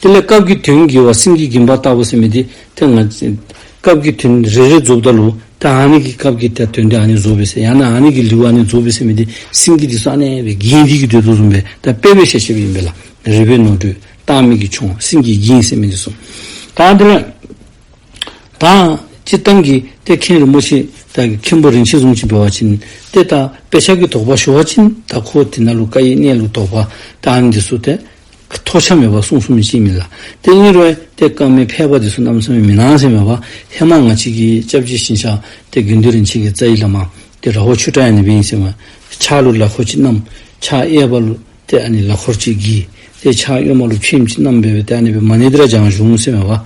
དེ་ལས་སྐབས་ཀྱི་དོན་དགེ་བ་སེང་གེའི་འགྱིང་པ་ལྟ་བུ་ཟེར་མི་འདི་ཏེ་ང་སྐབས་ཀྱི་དོན་རེ་རེ་རྫོགསཔ་ད་ལུ་ད་ཨ་ནི་གི་སྐབས་ཀྱི་ད་དོན་འདི་ཨ་ནི་རྫོགས་པས་ཟེར། ཡང་ན་ཨ་ནི་གི་ལེའུ་ཨ་ནི་རྫོགས་པས་ཟེར་མི་འདི་སེང་གེ་འདི་ཚུ་ཨ་ནི་སྦེ་འགྱིང་སྟེ་གི་སྡོད་དོ་བཟུམ་སྦེ་ད་དཔེ་སྦེ་བཤད་བཤདཔ་ཨིན་པས་ལགས། རིལ་བུའི་ནོར་འཁྲུལ་སྟག་མོ་གི་མཆོང་སེང་གེའི་འགྱིང་ཟེར་མི་འདི་ཚུ། ད་དེ་ལས་ད་སྤྱིར་བཏང་གི་ཏེ་མཁན་རིན་པོ་ཆེ་ ད་མཁན་པོ་རིན་ཆེན་བཟུམ་ཅིག་འབད་བ་ཅིན་ཏེ་ད་དཔེ་ཆ་གི་དོགས་པ་ཞུ་བ་ཅིན་ད་ཁོ་དེ་ནང་ལུ་བཀའ་ཡི་གནས་ལུགས་དོགས་པ་ད་ཨ་ནི་འདི་ཚུ་ཏེ་ཐོགས་ཆགས་མེད་པར་གསུང་གསུང་མི་ཅིག་ཨིན་ལགས། ཏེ་ཨིན་རུང་ཏེ་བཀའ་མའི་ཕལ་པ་འདི་ཚུ་གནམ་མེད་ས་མེད་མི་གནང་ཟེར་མས་པ། ཧེ་མ་ང་བཅས་ཀྱི་སྐྱབས་རྗེ་ཞིང་གཤེགས་ཏེ་དགེ་འདུན་རིན་ཆེན་གྱི་རྩ་བའི་བླ་མ་ཏེ་ར་ཧོ་ཆོས་གྲགས་ཨ་ནི་སྦེ་ཨིན་ཟེར་མས། ཕྱག་ལུ་ལག་འཁོར་ཅིག་བསྣམས། ཕྱག་གཡས་པ་ལུ་ཏེ་ཨ་ནི་ལག་འཁོར་ཅིག་བསྒྱིར། ཏེ་ཕྱག་གཡོན་མ་ལུ་ཕྱེངམ་ཅིག་བསྣམས་སྦེ་སྦེ་ཏེ་ཨ་ནི་སྦེ་མ་ཎི་འདི་ར་བགྱང་བཞུགས་ཟེར་མས་པ།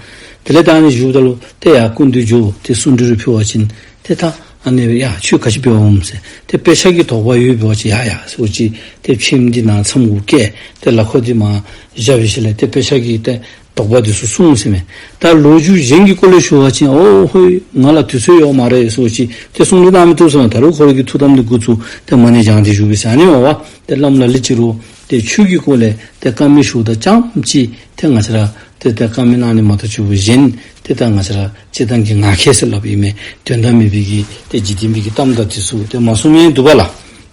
དེ་ལས་ད་ཨ་ནི་བཞུགསཔ་ད་ལུ་ཏེ་ཡར་སྐུ་མདུན་འགྱོ་སྟེ་གསུང་གྲོས་རེ་ཕུལ་བ་ཅིན་ཏེ་ད་ཨ་ནི་སྦེ་ཡ་ཁྱོད་ག་ཅི་འབད་འོང་ཟེར། ཏེ་དཔེ་ཆ་གི་དོགས་པ་ཡོད་འབད་བ་ཅིན་ཡ་ཡ་ཟེར་ཅིག་ཏེ་ཕྱེངམ་འདི་ནཱ་མཚམས་གུ་བཀལ། ཏེ་ལག་འཁོར་འདི་མར་བཞག་པའི་ཤུལ་ལས་ཏེ་དཔེ་ཆ་གི་ཏེ་དོགས་པ་འདི་ཚུ་གསུངས་ཟེར་མས། ད་ལོ་རྒྱུས་གཞན་གྱི་སྐོར་ལས་ཞུ་བ་ཅིན་ཨོ་ཧོ་ང་ལུ་དུས་ཚོད་ཡོད་མ་རེད་ཟེར་ཅིག་ཏེ་གསུང་ལུ་གནང་མི་བཏུབ་ཟེར་མས། ད་རུང་ཁོ་ར་གི་ཐུགས་དམ་འདི་འགོ་བཙུགས་ཏེ་མ་ཎི་བགྱང་སྟེ་བཞུགས་པས་ཟེར་ཨ་ནི་མས་པ། ཏེ་བླམ་ལ་ལུ་ཅིག་རུང་ཏེ་ཆོས་ཀྱི་སྐོར་ལས་ཏེ་བཀའ་མོལ་ཞུཝ་ད་རྐྱངམ་ཅིག་ཏེ་ང་བཅས་ར་ཏེ་ཏེ་བཀའ་མོལ་གནང་ནི་མ་གཏོགས་ཆོས་པོ་གཞན་ཏེ་ད་ང་བཅས་ར་སྤྱིར་བཏང་གི་ངག་འཁྱལ་ཟེར་སླབ་ཨིན་མས། དོན་དག་མེད་པའི་གི་ཏེ་འཇིག་རྟེན་པའི་གི་གཏམ་དང་དེ་ཚུ་ཏེ་མ་གསུང་མི་འདུག་པ་ལགས།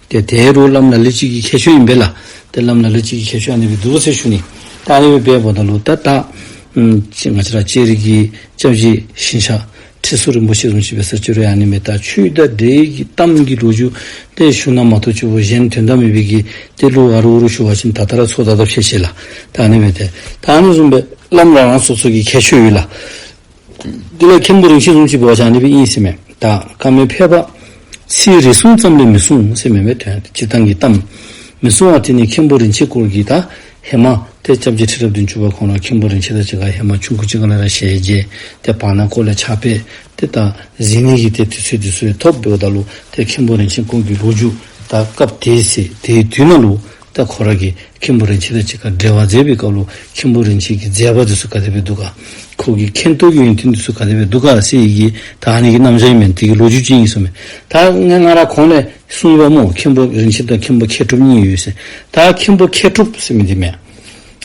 ཏེ་དེ་རུང་བླམ་ལ་ལུ་ཅིག་གི་ཁྱད་ཆོས་ཨིན་པས་ལགས། ཏེ་བླམ་ལ་ལུ་ཅིག་གི་ཁྱད་ཆོས་ཨ་ནི་སྦེ་འདུག་ཟེར་ཞུ་ནི། ད་ཨ་ནི་སྦེ་འབདཝ་ད་ལུ་ད་ད་ཨམ་ང་བཅས་ར་ལྕགས་རི་གི་སྐྱབས་རྗེ་ཞིང་གཤེགས་ཁྲི་ཟུར་རིན་པོ་ཆེ་བཟུམ་ཅིག་འབད་ས་ཅིག་རུང་ཨ་ནི་མས། ད་ཆོས་དང་འབྲེལ་གྱི་གཏམ་གྱི་ལོ་རྒྱུས་ཏེ་ཞུ་ན་མ་གཏོགས་ཆོས་པོ་གཞན་དོན་དག་མེད་པའི་གི་ཏེ་ལོག་ཨ་རུ་ཨུ་རུ་ཞུ་བ་ཅིན་ད་ད་ར་ཚོད་ད་ད་ཕྱེ་ཤེས་ལགས། ད་ཨ་ནི་མས། ཏེ་ད་ཨ་ནི་བཟུམ་སྦེ་བླམ་རང་རང་སོ་སོ་གི་ཁྱད་ཆོས་ཡོད་ལགས། དེ་ལས་མཁན་པོ་རིན་ཆེན་བཟུམ་ཅིག་འབད་བ་ཅིན་ཨ་ནི་སྦེ་ཨིན་ཟེར་མས། ད་བཀའ་མའི་ཕལ་པ་ཚིག་རེ་ཟུང་ཙམ་ལས་མི་གསུང་ཟེར་མས་པ། དོན་སྤྱིར་བཏང་གི་གཏམ་མི་གསུང་བ་དེ་ནི་མཁན་པོ་རིན་ཆེན་སྐོར་གྱི་ད་ཧེ་མ་ཏེ་སྐྱབས་རྗེ་ཁྲི་རབས་བདུན་ཅུ་པ་ཁོང་ར་མཁན་པོ་རིན་ཆེན་དང་གཅིག་ཁར་ཧེ་མ་ཆུང་ཀུ་ཅིག་ཁ་ལས་ར་ཞལ་མཇལ། ཏེ་བར་ན་ཁོ་ལས་ཕྱག་དཔེ་ཏེ་ད་གཟིགས་ནི་གི་ཏེ་དུས་ཚོད་དེ་ཚུ་ཐོབ་འབདཝ་ད་ལུ་ཏེ་མཁན་པོ་རིན་ཆེན་སྐོར་གྱི་ལོ་རྒྱུས་ད་སྐབས་དེའི་ཚེ་དེའི་དུས་ནང་ལུ་ད་ཁོ་ར་གིས་མཁན་པོ་རིན་ཆེན་དང་གཅིག་ཁར་འབྲེལ་བ་མཛད་པའི་སྐབས་ལུ་མཁན་པོ་རིན་ཆེན་གྱི་མཛད་པ་འདི་ཚུ་ག་དེ་སྦེ་འདུག་ག། ཁོ་གི་མཁྱེན་རྟོགས་ཀྱི་ཡོན་ཏན་འདི་ཚུ་ག་དེ་སྦེ་འདུག་ག་ཟེར་བའི་གི་ད་ཨ་ནི་གི་རྣམ་གཞག་ཨིན་མས། དེ་གི་ལོ་རྒྱུས་ཅིག་ཨིན་ཟེར་མས། ད་ང་ང་ར་གོང་ལས་གསུངས་ཡོདཔ་སྨོ། མཁན་པོ་རིན་ཆེན་དང་མཁན་པོ་མཁས་གྲུབ་གཉིས་ཡོད་ཟེར། ད་མཁན་པོ་མཁས་གྲུབ་ཟེར་མི་འདི་མས།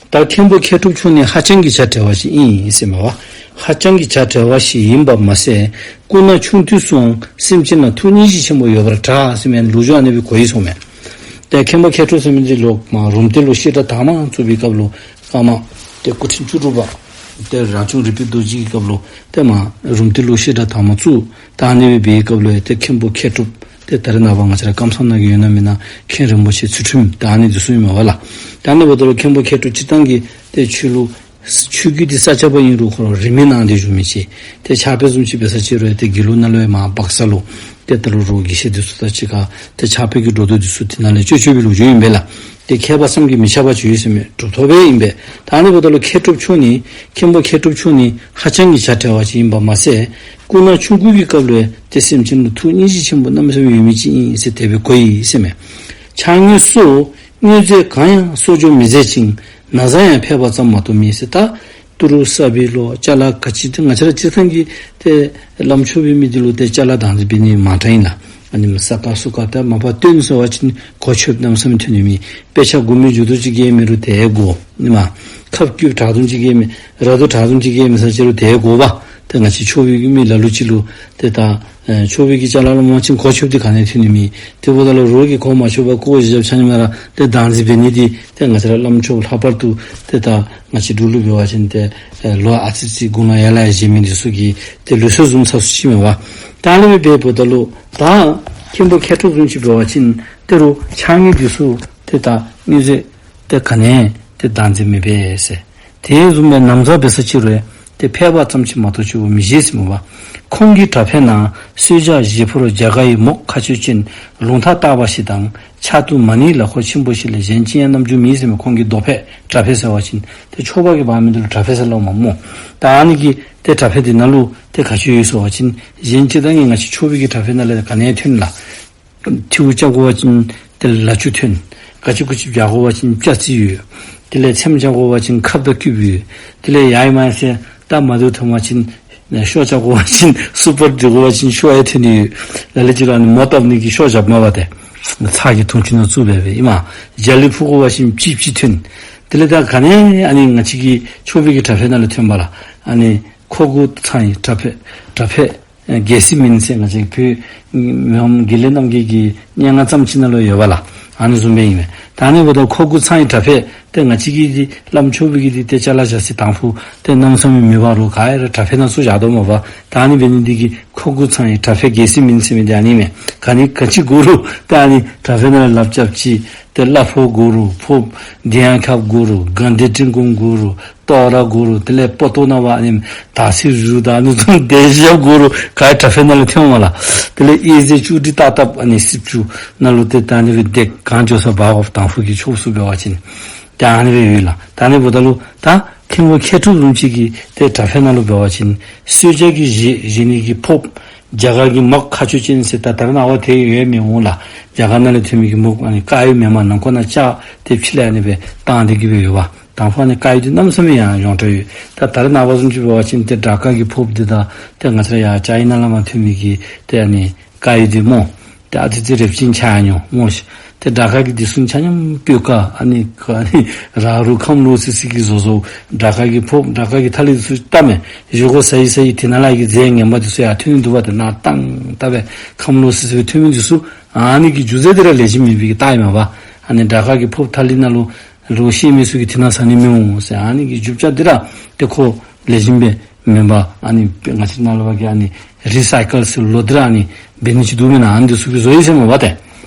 ད་མཁན་པོ་མཁས་གྲུབ་མཆོག་ནི་ཧ་ཅང་གི་བྱ་བྲལ་བ་ཞིག་ཨིན་ཟེར་མས་པ། ཧ་ཅང་གི་བྱ་བྲལ་བ་ཞིག་ཨིན་པ་མ་ཟད་སྐུ་ན་ཆུང་དུས་སུའང་སེམས་ཅན་ལ་ཐུགས་སྙིང་རྗེ་ཆེན་པོ་ཡོད་པར་གྲགས་ཟེར་མི་ལོ་རྒྱུས་ཨ་ནི་སྦེ་གོ་ཡི་ཟེར་མས། ཏེ་མཁན་པོ་མཁས་གྲུབ་ཟེར་མི་འདི་ལུ་མར་རུམ་བཏེག་ལུ་བཤད་གྲྭ་དང་པ་བཙུགས་པའི་སྐབས་ལུ་ཀརྨ་ཏེ་སྐུ་ཕྲེང་བཅུ་དྲུག་པ་ཏེ་རང་བྱུང་རིག་པའི་རྡོ་རྗེ་གི་སྐབས་ལུ་ཏེ་མར་རུམ་བཏེག་ལུ་བཤད་གྲྭ་དང་པ་བཙུགས། ད་ཨ་ནི་སྦེ་འབད་བའི་སྐབས་ལུ་ཏེ་མཁན་པོ་མཁས་གྲུབ་ཏེ་ད་རེས་ནངས་པ་ང་བཅས་ར་ཀམ་ཚང་ནང་གི་ཡོད་ན་མེན་ན་མཁན་རིན་པོ་ཆེ་ཚུལ་ཁྲིམས་ད་ཨ་ནི་འདི་ཚུ་ཨིན་མས་པ་ལགས། ད་ཨ་ནི་འབདཝ་ད་ལུ་མཁན་པོ་མཁས་གྲུབ་སྤྱིར་བཏང་གི་ཏེ་ཆོས་ལུགས་ཆོས་བརྒྱུད་འདི་ས་སྐྱ་པ་ཨིན་རུང་ཁོ་ར་རིས་མེད་གནང་སྟེ་བཞུགས་མི་ཅིག། ཏེ་ཕྱག་དཔེ་བཟུམ་ཅིག་འབད་ས་ཅིག་རུང་ཏེ་དགེ་ལུགས་ནང་ལུ་ཡང་མར་སྦག་ས་ལུ་ཏེ་ད་རུང་རོགས་དགེ་བཤེས་འདི་ཚུ་དང་གཅིག་ཁར་ཏེ་ཕྱག་དཔེ་གི་སྒྲོ་འདོགས་འདི་ཚུ་དེ་ནང་ལས་གཅོད་གཅོད་པའི་ལོ་རྒྱུས་ཨིན་པས་ལགས། ཏེ་མཁས་པ་བསམ་གྱིས་མི་ཁྱབ་པ་ཅིག་ཡོད་ཟེར་མས། གྲུབ་ཐོབ་སྦེ་ཨིན་པས། ད་ཨ་ནི་འབདཝ་ད་ལུ་མཁས་གྲུབ་མཆོག་ནི་མཁན་པོ་མཁས་གྲུབ་མཆོག་ནི་ཧ་ཅང་གི་བྱ་བྲལ་བ་ཅིག་ཨིན་པ་མ་ཟད་སྐུ་ན་ཆུང་ཀུ་གི་སྐབས་ལུ་ཡང་ཏེ་སེམས་ཅན་ལུ་ཐུགས་སྙིང་རྗེ་ཆེན་པོ་གནམ་མེད་ས་མེད་ཡོད་མི་ཅིག་ཨིན་ཟེར་དེ་སྦེ་གོ་ཡི་ཟེར་མས། ཕྱག་དངོས་སུ་དངོས་རྫས་གང་ཡང་གསོག་འཇོག་མི་མཛད་ཅིང་ན་བཟའ་ཡང་ཕལ་པ་ཙམ་མ་གཏོགས་མེད་ཟེར། ད་ཏི་རུ་ས་བོན་ལོ་ཅ་ལ་ག་ཅི་ཏེ་ང་བཅས་ར་སྤྱིར་བཏང་གི་ཏེ་བླམ་ཆོས་པའི་མི་འདི་ལུ་ཏེ་ཅ་ལ་བདག་འཛིན་འབད་ནི་མང་དྲགས་ཨིན་ལགས། ཨ་ནི་ས་ཀ་སུ་ཀ་ད་མ་པ་བཏོན་ཟེར་བ་ཅིན་གོ་ཆོདཔ་གནམ་མེད་ས་མེད་ཐོན་ནི་མེད། དཔེ་ཆ་དགུ་མའི་མཇུག་ཏོ་ཅིག་གིས་མི་རུང་དེ་དགོ་ནི་མས། ཁབ་སྐུད་དྲག་དུམ་ཅིག་གིས་མི་ར་དོ་དྲག་དུམ་ཅིག་གིས་མི་ས་ཅིག་རུང་དེ་དགོ་པ། ཏེ་ང་བཅས་ཆོས་པའི་གི་མི་ལ་ལུ་ཅིག་ལུ་ཏེ་ད་ཨེ་ཆོས་པའི་གི་ཅ་ལ་ལུ་མ་བྱིན་གོ་ཆོདཔ་འདི་ག་ནི་ཐོན་ནི་མེད། དེ་འབདཝ་ད་ལུ་རོགས་ཀྱིས་གོ་མ་ཆོད་པར་ཀོ་བཞེས་བཞེསཔ་ཆ་མཉམ་ར་ཏེ་བདག་འཛིན་འབད་ནི་འདི་ཏེ་ང་བཅས་ར་བླམ་ཆོསཔ་ལྷག་པར་དུ་ཏེ་ད་ང་བཅས་འབྲུག་ལུ་འབད་བ་ཅིན་ཏེ་ཨེ་ལོ་ཨ་ཙི་ཙི་དགུང་ལོ་ཡར་ལས་ཡར་བཞེས་མི་འདི་ཚུ་གི་ཏེ་ལུགས་སྲོལ་བཟུམ་ཚུ་ཅིག་མས་པ། ད་ཨ་ནི་སྦེ་འབདཝ་ད་ལུ་ད་མཁན་པོ་མཁས་གྲུབ་བཟུམ་ཅིག་འབད་བ་ཅིན་ཏེ་རུང་ཕྱག་དངོས་འདི་ཚུ་ཏེ་ད་དངོས་རྫས་ཏེ་ག་ནི་ཡང་ཏེ་བདག་འཛིན་མི་འབད་ཟེར། དེ་བཟུམ་སྦེ་ན་བཟའ་འབད་ས་ཅིག་རུང་ཏེ་ཕལ་པ་ཙམ་ཅིག་མ་གཏོགས་ཆོས་པོ་མི་བཞེས་ཟེར་མས་པ། ཁོང་གི་དྲ་ཕད་ན་གསོལ་ཇ་བཞེས་ཕོར་རྒྱ་གར་ཡི་མོག་ཁ་གཅོད་ཅན་ལུང་ཐག་བཏགས་པ་ཞིག་དང་ཕྱག་ཏུ་མ་ཎི་ལག་འཁོར་ཆེན་པོ་ཞིག་ལས་གཞན་ཅི་ཡང་རྣམ་འགྱུར་མེད་ཟེར་མས། ཁོང་གི་རྡོ་ཕད་དྲ་ཕད་ཟེར་བ་ཅིན་ཏེ་ཆོས་པ་གིས་འབག་མི་འདི་ལུ་དྲ་ཕད་ཟེར་སླབ་མས་སྨོ། ད་ཨ་ནི་གི་ཏེ་དྲ་ཕད་འདི་ནང་ལུ་ཏེ་ག་ཅི་ཡོད་ཟེར་བ་ཅིན་གཞན་སྤྱིར་བཏང་གི་ང་བཅས་ཆོས་པའི་གི་དྲ་ཕད་ནང་ལས་ག་ནི་ཡང་ཐོན་ལགས། ཐིའུ་རྐྱབ་དགོ་པ་ཅིན་ཏེ་ལ་ཆུ་ཐོན། ག་ཅི་གུ་ཅི་རྒྱག་དགོ་པ་ཅིན་ཅ་རྩི་ཡོད། དེ་ལས་ཚེམ་རྐྱབ་དགོ་པ་ཅིན་ཁབ་དང་སྐུདཔ་ཡོད། དེ་ལས་ཡར་མར་ཟེར་ད་མ་འདྲཝ་ཐོན་པ་ཅིན་ཤོ་རྐྱབ་དགོ་པ་ཅིན་སུ་པར་འདི་དགོ་པ་ཅིན་ཤོ་ཡང་ཐོན་ནི་ཡོད། ལ་ལུ་ཅིག་ར་ཨ་ནི་མོ་བཏབ་ནི་གི་ཤོ་རྐྱབ་མས་པ། ཏེ་ཚྭ་གི་དུང་ཅུ་ནང་བཙུགས་སྦེ་སྦེ་ཨིན་མས། ཇ་ལི་ཕུ་དགོ་པ་ཅིན་ཅིག་ཅིག་ཐོན། དེ་ལས་ད་ག་ནི་ཡང་ཨ་ནི་ང་བཅས་ཀྱི་ཆོས་པའི་གི་དྲ་ཕད་ནང་ལུ་ཐོན་པས་ལགས། ཨ་ནི་ཁོག་གུ་ཚང་ཡི་དྲ་ཕད་དྲ་ཕད་ཨེ་གལ་སྲིད་མིན་ཟེར་ང་བཅས་བོད་མི་ཕམ་དགེ་ལེགས་རྣམ་རྒྱལ་གྱི་སྙན་ངག་རྩོམ་ཅིག་ནང་ལུ་ཡོད་པས་ལགས། ཨ་ནི་བཟུམ་སྦེ་ཨིན་མས། ད་ཨ་ནི་འབདཝ་ད་མཁོ་དགུ་ཚང་གི་དྲ་ཕད་ཏེ་ང་བཅས་ཀྱིས་འདི་བླམ་ཆོསཔ་གིས་འདི་ཏེ་ཅ་ལ་བཞག་སའི་དང་ཕུ་ཏེ་གནམ་མེད་ས་མེད་མེད་པ་རུང་ག་ཡ་ར་དྲ་ཕད་ནང་བཙུགས་བཞག་དོ་མས་པ། ད་ཨ་ནི་འབད་ནི་འདི་གིས་མཁོ་དགུ་ཚང་གི་དྲ་ཕད་རྒྱལ་སྲིད་སྨིན་ཟེར་མི་འདི་ཨ་ནི་མས། ག་ནི་ག་ཅི་དགོ་རུང་ཏེ་ཨ་ནི་དྲ་ཕད་ནང་ལུ་ལགཔ་རྐྱབ་ཅི། ཏེ་གླ་ཕོགས་དགོ་རུང་ཕོགཔ། བདེ་ཡངས་ཁབ་དགོ་རུང་དགའ་བདེ་སྤྲིན་ཀུན་དགོ་རུང་ཏོག་ར་དགོ་རུང་དེ་ལས་པོ་ཏོ་ནང་པ་ཨ་ནི་དར་ཚིལ་རུ་དང་ཨ་ནི་བཟུམ་དེ་བཞག་དགོ་རུང་ག་ཡ་དྲ་ཕད་ནང་ལུ་ཐོནམ་མས་ལགས། དེ་ལས་གཡས་གཟར་བཅུ་དྲིལ་ཏག་ཏག་ཨ་ནི་སྲིབ་ཅུ་ནང་ལུ་ཏེ་ད་ཨ་ནི་སྦེ་དེ་གང་འགྱོ་ས་འབག་དགོཔ་དང་ཕུ་གི་ཆོསཔ་ཚུ་འབད་བ་ཅིན་ཏེ་ཨ་ནི་སྦེ་ཡོད་ལགས། ད་ཨ་ནི་འབདཝ་ད་ལུ་ད་མཁན་པོ་མཁས་གྲུབ་བཟུམ་ཅིག་གིས་ཏེ་དྲ་ཕད་ནང་ལུ་འབད་བ་ཅིན་གསོལ་ཇ་གི་བཞེས་བཞེས་ནི་གི་ཕོརཔ་རྒྱ་གར་གྱི་མག་ཁ་ཆུ་ཅན་ཟེར་ད་ད་རེས་ནངས་པ་ཏེ་ཡོད་མི་འོང་ལགས། རྒྱ་གར་ནང་ལས་ཐོན་མི་གི་མག་ཨ་ནི་དཀར་ཡོལ་མེནམ་ནང་ཁོག་ནང་བཅག་སྟེ་ཕྱི་ལས་ཨ་ནི་སྦེ་བཏང་སྟེ་གི་སྦེ་ཡོདཔ། དང་ཕུ་ཨ་ནི་དཀར་ཡོལ་འདི་གནམ་མེད་ས་མེད་ཡང་ཡོངས་གྲགས་ཡོད། ད་ད་རེས་ནངས་པ་བཟུམ་ཅིག་འབད་བ་ཅིན་ཏེ་དྲག་དཀར་གྱི་ཕོརཔ་འདི་དང་ཏེ་ང་བཅས་ར་ཡར་ཅའི་ནང་ལས་མར་ཐོན་མི་གི་ཏེ་ཨ་ནི་དཀར་ཡོལ་འདི་སྨོ། ཏེ་ཨ་ཙི་ཙི་རེག་བྱིན་ཆགས་ཡར་འགྱོ་སྨོ་ཤིག། ཏེ་དྲག་དཀར་གྱི་འདི་ཚུ་ཆ་མཉམ་སྤོས་དཀར་ཨ་ནི་ཨ་ནི་ར་རུ་ཁམས་ལོག་སི་སི་གི་བཟོ་བཟོཝ། དྲག་དཀར་གྱི་ཕོརཔ་དྲག་དཀར་གྱི་ཐ་ལི་འདི་ཚུ་བལྟ་མས། བཞེས་སྒོ་ཟ་ཡི་ཟ་ཡི་དེ་ནང་ལས་ཀྱི་རྫས་ངན་པ་འདི་ཚུ་ཡར་ཐོན་ནི་འདུག་པ། ཏེ་ནང་ཏང་ཏ་སྦེ་ཁམས་ལོག་སི་སི་སྦེ་ཐོན་མི་འདི་ཚུ་ཨ་ནི་གི་རྒྱུ་རྫས་འདི་ར་ལེགས་ཤོམ་མེད་པའི་གི་རྟགས་ཨིན་མས་པ། ཨ་ནི་དྲག་དཀར་གྱི་ཕོརཔ་ཐ་ལི་ནང་ལུ་ལོག་ཤེས་མི་ཚུ་གིས་དེ་ནང་ཟ་ནི་མི་འོང་ཟེར་ཨ་ནི་གི་རྒྱུ་ཆ་འདི་ར་ཏེ་ཁོ་ལེགས་ཤོམ་སྦེ་མེན་པར་ཨ་ནི་ང་བཅས་ནཱ་ལས་ཕར་གྱི་ཨ་ནི་རི་སའི་ཀལ་ཟེར་ལོག་སྟེ་ར་ཨ་ནི་འབད་ནི་ཅིག་འདུག་མེན་ན། ཨ་ནི་འདི་ཚུ་གིས་བཟོ་ཡི་ཟེར་མས་པ། ཏེ་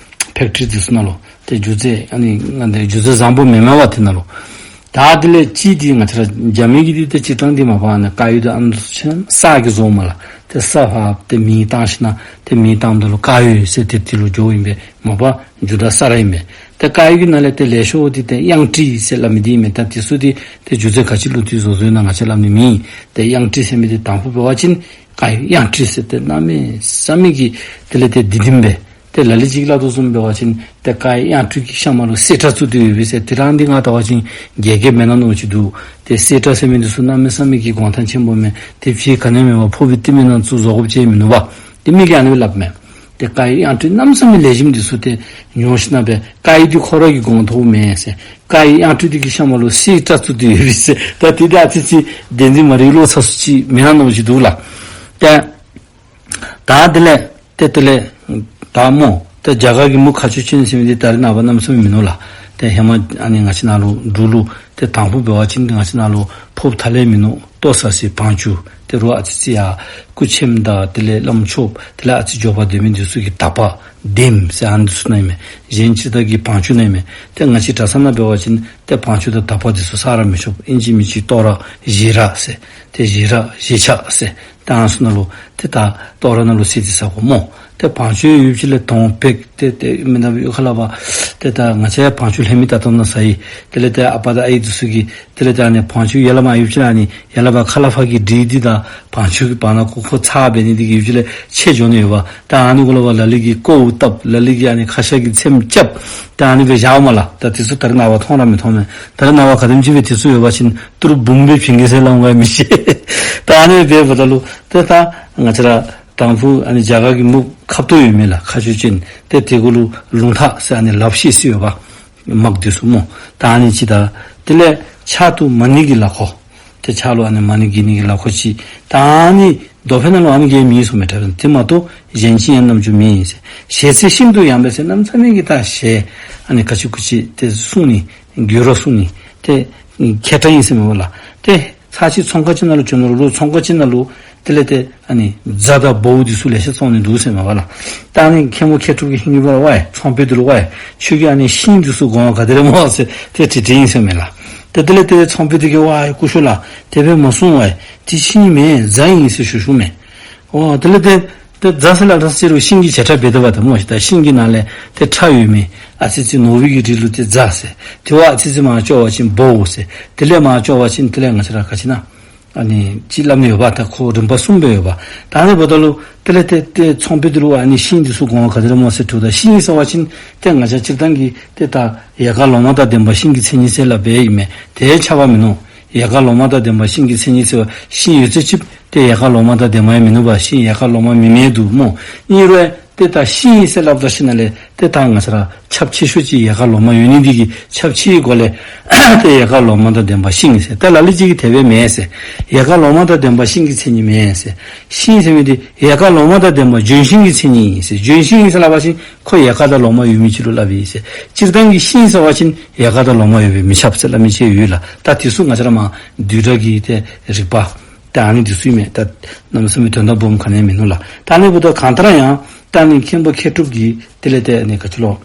ཕེཀ་ཊི་རི་འདི་ཚུ་ནང་ལུ་ཏེ་རྒྱུ་རྫས་ཨ་ནི་ང་འདི་རྒྱུ་རྫས་བཟང་པོ་མེན་མས་པ་དེ་ནང་ལུ། ད་དེ་ལས་གཅིག་འདི་ང་བཅས་ར་རྒྱ་མི་གི་འདི་ཏེ་སྤྱིར་བཏང་འདི་མ་པ་ཨ་ནི་དཀར་ཡོལ་འདི་ཨ་ནི་ཚུ་ཆ་མཉམ་ས་གིས་བཟོཝ་མས་ལགས། ཏེ་ས་ཕར་ཏེ་མེ་བཏང་ཞིནམ་ཏེ་མེ་བཏངམ་ད་ལུ་དཀར་ཡོལ་ཟེར་ཏེ་དེ་ལུ་འགྱོཝ་ཨིན་པས་མ་པ། རྒྱུ་དང་ས་ར་ཨིན་མས། ཏེ་དཀར་ཡོལ་གྱི་ནང་ལས་ཏེ་ལེགས་ཤོམ་འདི་ཏེ་གཡང་ཏྲི་ཟེར་སླབ་མི་འདི་ཨིན་མས། ད་དེ་ཚུ་འདི་ཏེ་རྒྱུ་རྫས་ག་ཅི་ལུ་ཏེ་བཟོ་བཟོཝ་ཨིན་ན་ང་བཅས་སླབ་ནི་མེད། ཏེ་གཡང་ཏྲི་ཟེར་མི་འདི་དང་ཕུ་འབད་བ་ཅིན་དཀར་ཡོལ་གཡང་ཏྲི་ཟེར་ཏེ་གནམ་མེད་ས་མེད་ཀྱི་དེ་ལས་ཏེ་བདེ་ལྡན་པའི་ཏེ་ལ་ལུ་ཅིག་སླབ་དོ་བཟུམ་འབད་བ་ཅིན་ཏེ་དཀར་ཡོལ་གཡང་ཏྲི་གི་ཤམ་མ་ལུ་སེར་ཁྲ་བཙུགས་ཏེ་ཡོད་པས་ཟེར། ཏེ་རང་འདི་ང་བལྟ་བ་ཅིན་རྒྱས་རྒྱས་མེན་ན་མནོཝ་ཅིག་འདུག། ཏེ་སེར་ཁྲ་ཟེར་མི་འདི་ཚུ་གནམ་མེད་ས་མེད་ཀྱི་གོང་ཐང་ཆེན་པོ་མས། ཏེ་ཕྱི་ག་ནི་མེད་པར་ཕོརཔ་གི་ལྟེ་མོ་ནང་བཙུགས་བཟོ་དགོཔ་ཅིག་མིན་འདུག་པ། ཏེ་མི་གིས་ཨ་ནི་སྦེ་སླབ་མས། ཏེ་དཀར་ཡོལ་གཡང་ཏྲི་གནམ་མེད་ས་མེད་ལེགས་ཤོམ་འདི་ཚུ་ཏེ་ཉོ་ཞིནམ་སྦེ་དཀར་ཡོལ་འདི་ཁོ་ར་གི་གོང་ཐོག་མེན་ཟེར། དཀར་ཡོལ་གཡང་ཏྲི་འདི་གི་ཤམ་མ་ལུ་སེར་ཁྲ་བཙུགས་ཏེ་ཡོད་པས་ཟེར། ད་དེ་འདི་ཨ་ཙི་ཙི་བདེན་འཛིན་མ་རིག་ལོག་ཚ་སུ་ཅིག་མེན་ན་མནོཝ་ཅིག་འདུག་ལགས། ཏེ་ད་དེ་ལས་ཏེ་དེ་ལས་ད་སྨོ། ཏེ་རྒྱ་གར་གྱི་མུ་ཁ་ཆུ་ཅན་ཟེར་མི་འདི་ད་རེས་ནངས་པ་གནམ་མེད་ས་མེད་མིན་ནུག་ལགས། ཏེ་ཧེ་མ་ཨ་ནི་ང་བཅས་ནཱ་ལུ་འབྲུག་ལུ་ཏེ་དང་ཕུ་འབད་བ་ཅིན་ཏེ་ང་བཅས་ནཱ་ལུ་ཕོརཔ་ཐ་ལི་མིན་ནུག། ལྟོ་ཟ་སའི་བང་ཆུ་དེ་རུ་ཨ་ཙི་ཙི་ཡར་སྐུ་མཆེད་དང་དེ་ལས་བླམ་ཆོསཔ་དེ་ལས་ཨ་ཙི་འགྱོ་བར་སྡོད་མི་འདི་ཚུ་གི་དག་པ་ལྡེམ་ཟེར་ཨ་ནི་འདི་ཚུ་ནང་ཨིན་མས། གཞན་ཅིག་ད་གི་བང་ཆུ་ནང་ཨིན་མས། ཏེ་ང་བཅས་གྲྭ་ཚང་ནང་འབད་བ་ཅིན་ཏེ་བང་ཆུ་དང་དག་པ་འདི་ཚུ་ཟ་ར་མི་ཆོག། ཨིན་ཅི་མིན་ཅི་ལྟོ་ར་བཞེས་ར་ཟེར། ཏེ་བཞེས་ར་བཞེས་ཆག་ཟེར། ཏེ་ཨ་ནི་ཚུ་ནང་ལུ་ཏེ་ད་ལྟོ་ར་ནང་ལུ་བསྲེས་ཏེ་ཟ་དགོ་སྨོ། ཏེ་བང་ཆུ་ཡོདཔ་ཅིག་ལས་དོང་བེག་ཏེ་ཏེ་མི་ནག་པའི་གཡུས་ཁ་ལས་ཕར་ཏེ་ད་ང་བཅས་བང་ཆུ་ལེན་མི་ད་ལྟོ་ནང་ཟ་ཡི། དེ་ལས་ཏེ་ཨ་པ་དང་ཨའི་འདི་ཚུ་གིས་དེ་ལས་ཏེ་ཨ་ནི་བང་ཆུ་ཡར་ལས་མར་ཡོདཔ་ཅིག་ལས་ཨ་ནི་ཡར་ལས་ཕར་ཁ་ལས་ཕར་གྱི་སྒྲིག་འདི་དང་བང་ཆུ་གི་བར་ན་ཁོ་ཁོ་ཚ་འབད་ནི་འདི་གིས་ཡོདཔ་ཅིག་ལས་ཆད་འགྱོ་ནི་ཡོདཔ། ད་ཨ་ནི་གུ་ལས་ཕར་ལ་ལུ་གིས་ཀོཝ་བཏབ། ལ་ལུ་གིས་ཨ་ནི་ཁ་ཤ་གི་ཚེམ་རྐྱབ། ད་ཨ་ནི་སྦེ་བཞགཔ་མས་ལགས། ད་འདི་ཚུ་ད་རེས་ནངས་པ་མཐོང་ར་མི་མཐོང་མས། ད་རེས་ནངས་པ་ག་དེམ་ཅིག་སྦེ་འདི་ཚུ་ཡོད་པ་ཅིན་ཏི་རུ་འབུམ་སྦེ་བྱིན་གེ་ཟེར་སླབ་འོང་ག་མི་ཤེས། ད་ཨ་ནི་སྦེ་འབདཝ་ད་ལུ་ཏེ་ད་ང་བཅས་ར་དང་ཕུ་ཨ་ནི་རྒྱ་གར་གྱི་མུ་ཁབ་ཏོ་ཡོད་མི་ལགས་ཁ་ཆུ་ཅན། ཏེ་དེ་གུ་ལུ་ལུང་ཐག་ཟེར་ཨ་ནི་ལགཔ་བཤེད་ས་ཡོདཔ། མག་འདི་ཚུ་སྨོ། ད་ཨ་ནི་ཅིག་དང་དེ་ལས་ཕྱག་ཏུ་མ་ཎི་གི་ལག་འཁོར། ཏེ་ཕྱག་ལུ་ཨ་ནི་མ་ཎི་གི་ནི་གི་ལག་འཁོར་ཅིག། ད་ཨ་ནི་རྡོ་ཕེབས་ནང་ལུ་ཨ་ནི་གི་མི་སོ་མེ་ཏྲ་དེ་མ་གཏོགས་གཞན་ཅི་ཡང་རྣམ་འགྱུར་མེད་ཟེར། ཞལ་ཚད་ཤིན་ཏུ་ཡངས་པས་ཟེར། གནམ་མེད་ས་མེད་ཀྱི་ད་ཞལ་ཨ་ནི་ག་ཅི་གུ་ཅི་ཏེ་གསུང་ནི་དགོད་བྲ་གསུང་ནི་ཏེ་མཁས་དྲགས་ཨིན་ཟེར་མས་པ་ལགས། ཏེ་ཚར་ཅིག་ཚོང་ཁང་ཅིག་ནང་ལུ་བྱོན་ནུག་ལོ། ཚོང་ཁང་ཅིག་ནང་ལུ་དེ་ལས་ཏེ་ཨ་ནི་རྫ་དང་བའུ་འདི་ཚུ་ལེ་ཤ་བཙོང་ནི་འདུག་ཟེར་མས་པ་ལགས། ད་ཨ་ནི་མཁན་པོ་མཁས་གྲུབ་ཀྱིས་ཧིང་གིས་འབད་རུང་ཝའི་ཚོང་དཔོན་འདི་ལུ་ཝའི་ཁྱོད་ཀྱིས་ཨ་ནི་ཤིང་འདི་ཚུ་དགོ་པ་ག་དེ་ར་སྨོ་ཟེར་ཏེ་དྲི་དྲིཝ་ཨིན་ཟེར་མས་ལགས། ཏེ་དེ་ལས་ཏེ་ཚོང་དཔོན་འདི་གིས་ཝའི་སྐུ་ཞབས་ལགས་དེ་སྦེ་མ་གསུང་ཝའི། འདི་ཤིང་མེན་རྫ་ཨིན་ཟེར་ཞུ་ཞུཝ་མས། འོ་དེ་ལས་ཏེ་ཏེ་རྫ་ཟེར་སླབ་ད་ཟེར་རུང་ཤིང་གི་བྱེ་བྲག་འབད་དེ་འབདཝ་ད་སྨོ་ཤིག། ད་ཤིང་གི་ནང་ལས་ཏེ་ཕྲ་ཡོད་མི་ཨ་ཙི་ཙི་ནོར་བུ་གི་རིགས་ལུ་ཏེ་རྫ་ཟེར། དེ་བ་ཨ་ཙི་ཙི་མར་ལྕོགས་པ་ཅིན་བའུ་ཟེར། དེ་ལས་མར་ལྕོགས་པ་ཅིན་དེ་ལས་ང་བཅས་ར་ག་ཅི་ཨིན་ན་ཨ་ནི་ཅིག་སླབ་ནི་ཡོདཔ། ད་ཁོ་རིམ་པ་གསུམ་སྦེ་ཡོདཔ། ད་ཨ་ནི་འབདཝ་ད་ལུ་དེ་ལས་ཏེ་ཏེ་ཚོང་དཔོན་འདི་ལུ་ཨ་ནི་ཤིང་འདི་ཚུ་དགོ་པ་ག་དེ་ར་སྨོ་ཟེར་དྲིཝ་ད་ཤིང་ཟེར་བ་ཅིན་ཏེ་ང་བཅས་སྤྱིར་བཏང་གི་ཏེ་ད་ཡལ་ག་ལོ་མ་དང་ལྡན་པ་ཤིང་གི་མཚན་ཉིད་ཟེར་སླབ་སྦེ་ཨིན་མས། དེ་ཁྱབ་པ་མིན་ནུག། ཡལ་ག་ལོ་མ་དང་ལྡན་པ་ཤིང་གི་མཚན་ཉིད་ཟེར་བ་ཤིང་ཡོད་ཚད་ཅིག་ཏེ་ཡལ་ག་ལོ་མ་དང་ལྡན་པ་ཡང་མིན་ནུག་པ། ཤིང་ཡལ་ག་ལོ་མ་མེད་མི་འདུག་སྨོ། ཨིན་རུང་ ཏེ་ད་ཤིང་ཟེར་སླབ་ད་ཤིང་ནང་ལས་ཏེ་ད་ང་བཅས་ར་ཁྱབ་ཆེ་ཤོས་ཅིག་ཡལ་ག་ལོ་མ་ཡོད་ནི་འདི་གིས་ཁྱབ་ཆེའི་སྒོ་ལས་ཏེ་ཡལ་ག་ལོ་མ་དང་ལྡན་པ་ཤིང་ཟེར། ད་ལ་ལུ་ཅིག་གིས་དེ་སྦེ་མེན་ཟེར། ཡལ་ག་ལོ་མ་དང་ལྡན་པ་ཤིང་གི་མཚན་ཉིད་མེན་ཟེར། ཤིང་ཟེར་མི་འདི་ཡལ་ག་ལོ་མ་དང་ལྡན་པ་ལྗོན་ཤིང་གི་མཚན་ཉིད་ཨིན་ཟེར། ལྗོན་ཤིང་ཨིན་ཟེར་སླབ་པ་ཅིན་ཁོ་ཡལ་ག་དང་ལོ་མ་ཡོད་མི་ཅིག་ལུ་སླབ་ཨིན་ཟེར། སྤྱིར་བཏང་གི་ཤིང་ཟེར་བ་ཅིན་ཡལ་ག་དང་ལོ་མ་ཡོདཔ་སྦེ་མི་ཁྱབ་ཟེར་སླབ་མི་ཅིག་ཡོད་ལགས། ད་དེ་ཚུ་ང་བཅས་ར་མ་བསྡུས་གྲྭ་གི་ཏེ་རིག་པ་ད་ཨ་ནི་འདི་ཚུ་ཨིན་མས། ད་གནམ་མེད་ས་མེད་དོན་དག་སྦོམ་ག་ནི་ཡང་མིན་ནུག་ལགས། ད་ཨ་ནི་འབདཝ་ད་གང་ལྟར་ཡང་ད་ཨ་ནི་མཁན་པོ་མཁས་གྲུབ་ཀྱིས་དེ་ལས་ཏེ་ཨ་ནི་ག་ཅི་ལོ་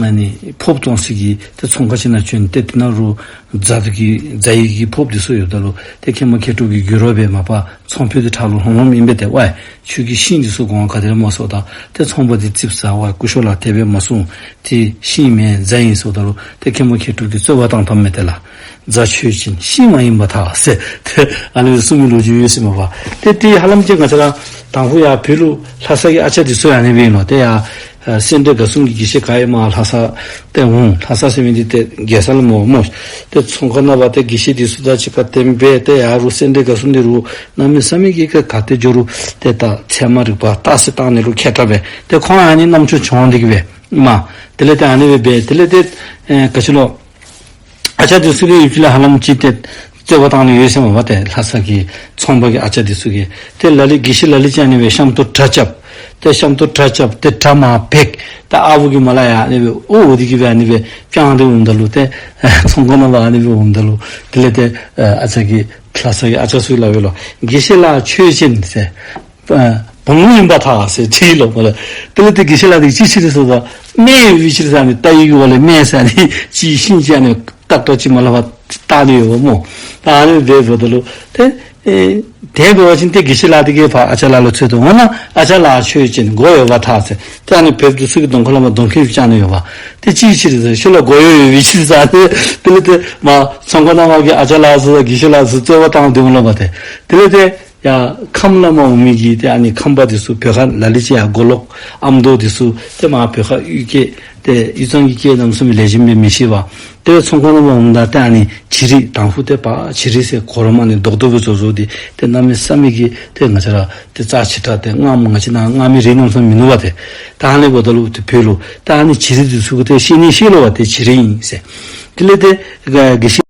ཨ་ནི་ཕོརཔ་གཏོང་ས་གི་ཏེ་ཚོང་ཁང་ཅིག་ནང་བྱོན་ཏེ་དེ་ནང་ལུ་རྫ་གི་རྫ་ཡི་གི་ཕོརཔ་འདི་ཚུ་ཡོདཔ་ད་ལུ་ཏེ་མཁན་པོ་མཁས་གྲུབ་ཀྱིས་བརྒྱུད་རོགས་འབད། མ་པ་ཚོང་དཔོན་འདི་ཁྲ་ལུ་ལྷོང་ལྷོངམ་ཨིན་པས། ཏེ་ཝའི་ཁྱོད་ཀྱིས་ཤིང་འདི་ཚུ་གོང་ག་དེ་ར་སྨོ་ཟེརཝ་ད་ཏེ་ཚོང་པ་འདི་ཙིགཔ་ཟ་བ་སྐུ་ཞབས་ལགས་དེ་སྦེ་མ་གསུང་། དེ་ཤིང་མེན་རྫ་ཨིན་ཟེརཝ་ད་ལུ་ཏེ་མཁན་པོ་མཁས་གྲུབ་ཀྱིས་རྩོད་པ་བཏང་བཏངམ་མས་ཏེ་ལགས། རྫ་ཆོས་ཅན། ཤིང་མ་ཡིན་པར་ཐལ་ཟེར། ཏེ་ཨ་ནི་གསུང་མི་ལོ་རྒྱུས་ཡོད་ཟེར་མས་པ། ཏེ་དེ་ཧ་ལམ་ཅིག་ང་བཅས་ར་དང་ཕུ་ཡར་བོད་ལུ་ལྷ་ས་གི་ཨ་ཅག་འདི་ཚུ་ཨ་ནི་སྦེ་ཨིན་ལོ། ཏེ་ཡར་ཨ་སེ་འབྲས་དགའ་གསུམ་གྱི་དགེ་བཤེས་ག་ཡོད་མ་ལྷ་ས་ཏེ་འོང་། ལྷ་ས་ཟེར་མི་འདི་ཏེ་རྒྱལ་ས་ལུ་སྨོ་སྨོ། ཏེ་ཚོང་ཁང་ནང་འབད་ཏེ་དགེ་བཤེས་འདི་ཚུ་དང་གཅིག་ཁར་ལྡན་སྦེ་ཏེ་ཡར་རུ་སེ་འབྲས་དགའ་གསུམ་འདི་རུ་གནམ་མེད་ས་མེད་ཀྱི་ག་ག་ཏེ་འགྱོ་རུང་ཏེ་ད་ཚད་མ་རིག་པ་རྟགས་གསལ་བཏང་ནི་ལུ་མཁས་དྲགས་སྦེ་ཏེ་ཁོང་ཨ་ནི་རྣམ་ཅོ་བྱོན་ཏེ་གི་སྦེ་མ། དེ་ལས་ཏེ་ཨ་ནི་སྦེ་འབད་དེ་ལས་ཏེ་ཨེ་ག་ཅི་ལོ། ཨ་ཅག་འདི་ཚུ་གིས་ཡུདཔ་ཅིག་ལས་ཧ་ལམ་ཅིག་ཏེ་རྩོད་པ་བཏང་ནི་ཡོད་ཟེར་མས་པ། ཏེ་ལྷ་ས་གི་ཚོང་པ་གི་ཨ་ཅག་འདི་ཚུ་གིས་ཏེ་ལ་ལུ་དགེ་བཤེས་ལ་ལུ་ཅིག་ཨ་ནི་སྦེ་གཤམ་དུ་གྲ་རྐྱབ། ཏེ་གཤམ་དུ་གྲ་རྐྱབ་སྟེ་གྲ་མར་འབག། ཏེ་ཨ་བུ་གིས་མར་ལས་ཡར་ཨ་ནི་སྦེ་ཨོ་ཨོ་འདི་གིས་སྦེ་ཨ་ནི་སྦེ་བརྐྱངས་ཏེ་འོངམ་ད་ལུ་ཏེ་ཚོང་ཁང་ནང་ལུ་ཨ་ནི་སྦེ་འོངམ་ད་ལུ་དེ་ལས་ཏེ་ཨ་ཅག་གི་ལྷ་ས་གི་ཨ་ཅག་ཚུ་གིས་སླབ་པས་ལོ། དགེ་བཤེས་ལགས་ཆོས་ཅན་ཟེར། ཨ་བོང་ཡིན་པར་ཐལ་ཟེར་དྲིས་ལོ་མ་ལགས། དེ་ལས་ཏེ་དགེ་བཤེས་ལགས་འདི་ཅིའི་ཕྱིར་ཟེརཝ་ད་སྨད་ཡོད་པའི་ཕྱིར་ཟེར་ཨ་ནི་རྟ་ཡི་གི་འོག་ལས་སྨད་ཟེར་ཨ་ནི་ཅིག་ཤིང་ཅིག་ཨ་ནི་ཏག་ཏག་ཅིག་མར་ལས་ཕར་བཏགས་ཏེ་ཡོདཔ་སྨོ། ད་ཨ་ནི་སྦེ་འབདཝ་ད་ལུ་ཏེ་ཨེ་དེ་འབད་བ་ཅིན་ཏེ་དགེ་བཤེས་ལགས་འདི་གིས་ཕར་ཨ་ཅག་ལགས་ལུ་འཚོལ་དོ་འོང་ན་ཨ་ཅག་ལགས་ཆོས་ཅན་མགོ་ཡོད་པར་ཐལ་ཟེར། ཏེ་ཨ་ནི་བོདཔ་འདི་ཚུ་གི་གདོང་ཁ་ལས་མར་གདོང་ཁ་སྦེ་བཅར་ནི་ཡོདཔ། ཏེ་ཅིའི་ཕྱིར་ཟེར་ཤོ་ལོ་མགོ་ཡོད་ཡོད་པའི་ཕྱིར་ཟེར་ཏེ་དེ་ལས་ཏེ་མར་ཚོང་ཁང་ནང་མར་གྱི་ཨ་ཅག་ལགས་ཚུ་དང་དགེ་བཤེས་ལགས་ཚུ་རྩོད་པ་བཏང་སྟེ་འོང་ལོ་མ་ཏེ། དེ་ལས་ཏེ་ཡར་ཁམས་ལས་མར་འོང་མི་གི་ཏེ་ཨ་ནི་ཁམས་པ་འདི་ཚུ་བོད་ཁ་ལ་ལུ་ཅིག་ཡར་མགོ་ལོག་ཨ་མདོ་འདི་ཚུ་ཏེ་མར་བོད་ཁ་གཡུས་སྐད་ཏེ་དབུས་གཙང་གི་སྐད་གནམ་མེད་ས་མེད་ལེགས་ཤོམ་སྦེ་མི་ཤེས་པ། ཏེ་ཚོང་ཁང་ནང་མར་འོངམ་ད་ཏེ་ཨ་ནི་བྱི་རིལ་དང་ཕུ་ཏེ་པ་བྱི་རིལ་ཟེར་གུ་རམ་ཨ་ནི་རྡོག་རྡོག་སྦེ་བཟོ་བཟོཝ་འདི་ཏེ་གནམ་མེད་ས་མེད་ཀྱི་ཏེ་ང་བཅས་ར་ཏེ་རྩ་ཆེ་དྲགས་ཏེ་མངརམ་ང་བཅས་ནང་མངར་མི་རིགས་གནམ་མེད་ས་མེད་མིན་ནུག་པ་ཏེ། ད་ཨ་ནི་འབདཝ་ད་ལུ་ཏེ་བོད་ལུ་ད་ཨ་ནི་བྱི་རིལ་འདི་ཚུ་གིས་ཏེ་ཤེས་ནི་ཤེས་ལོ་པ་ཏེ་བྱི་རིལ་ཨིན་ཟེར། དེ་ལས་ཏེ་དགེ་བཤེས་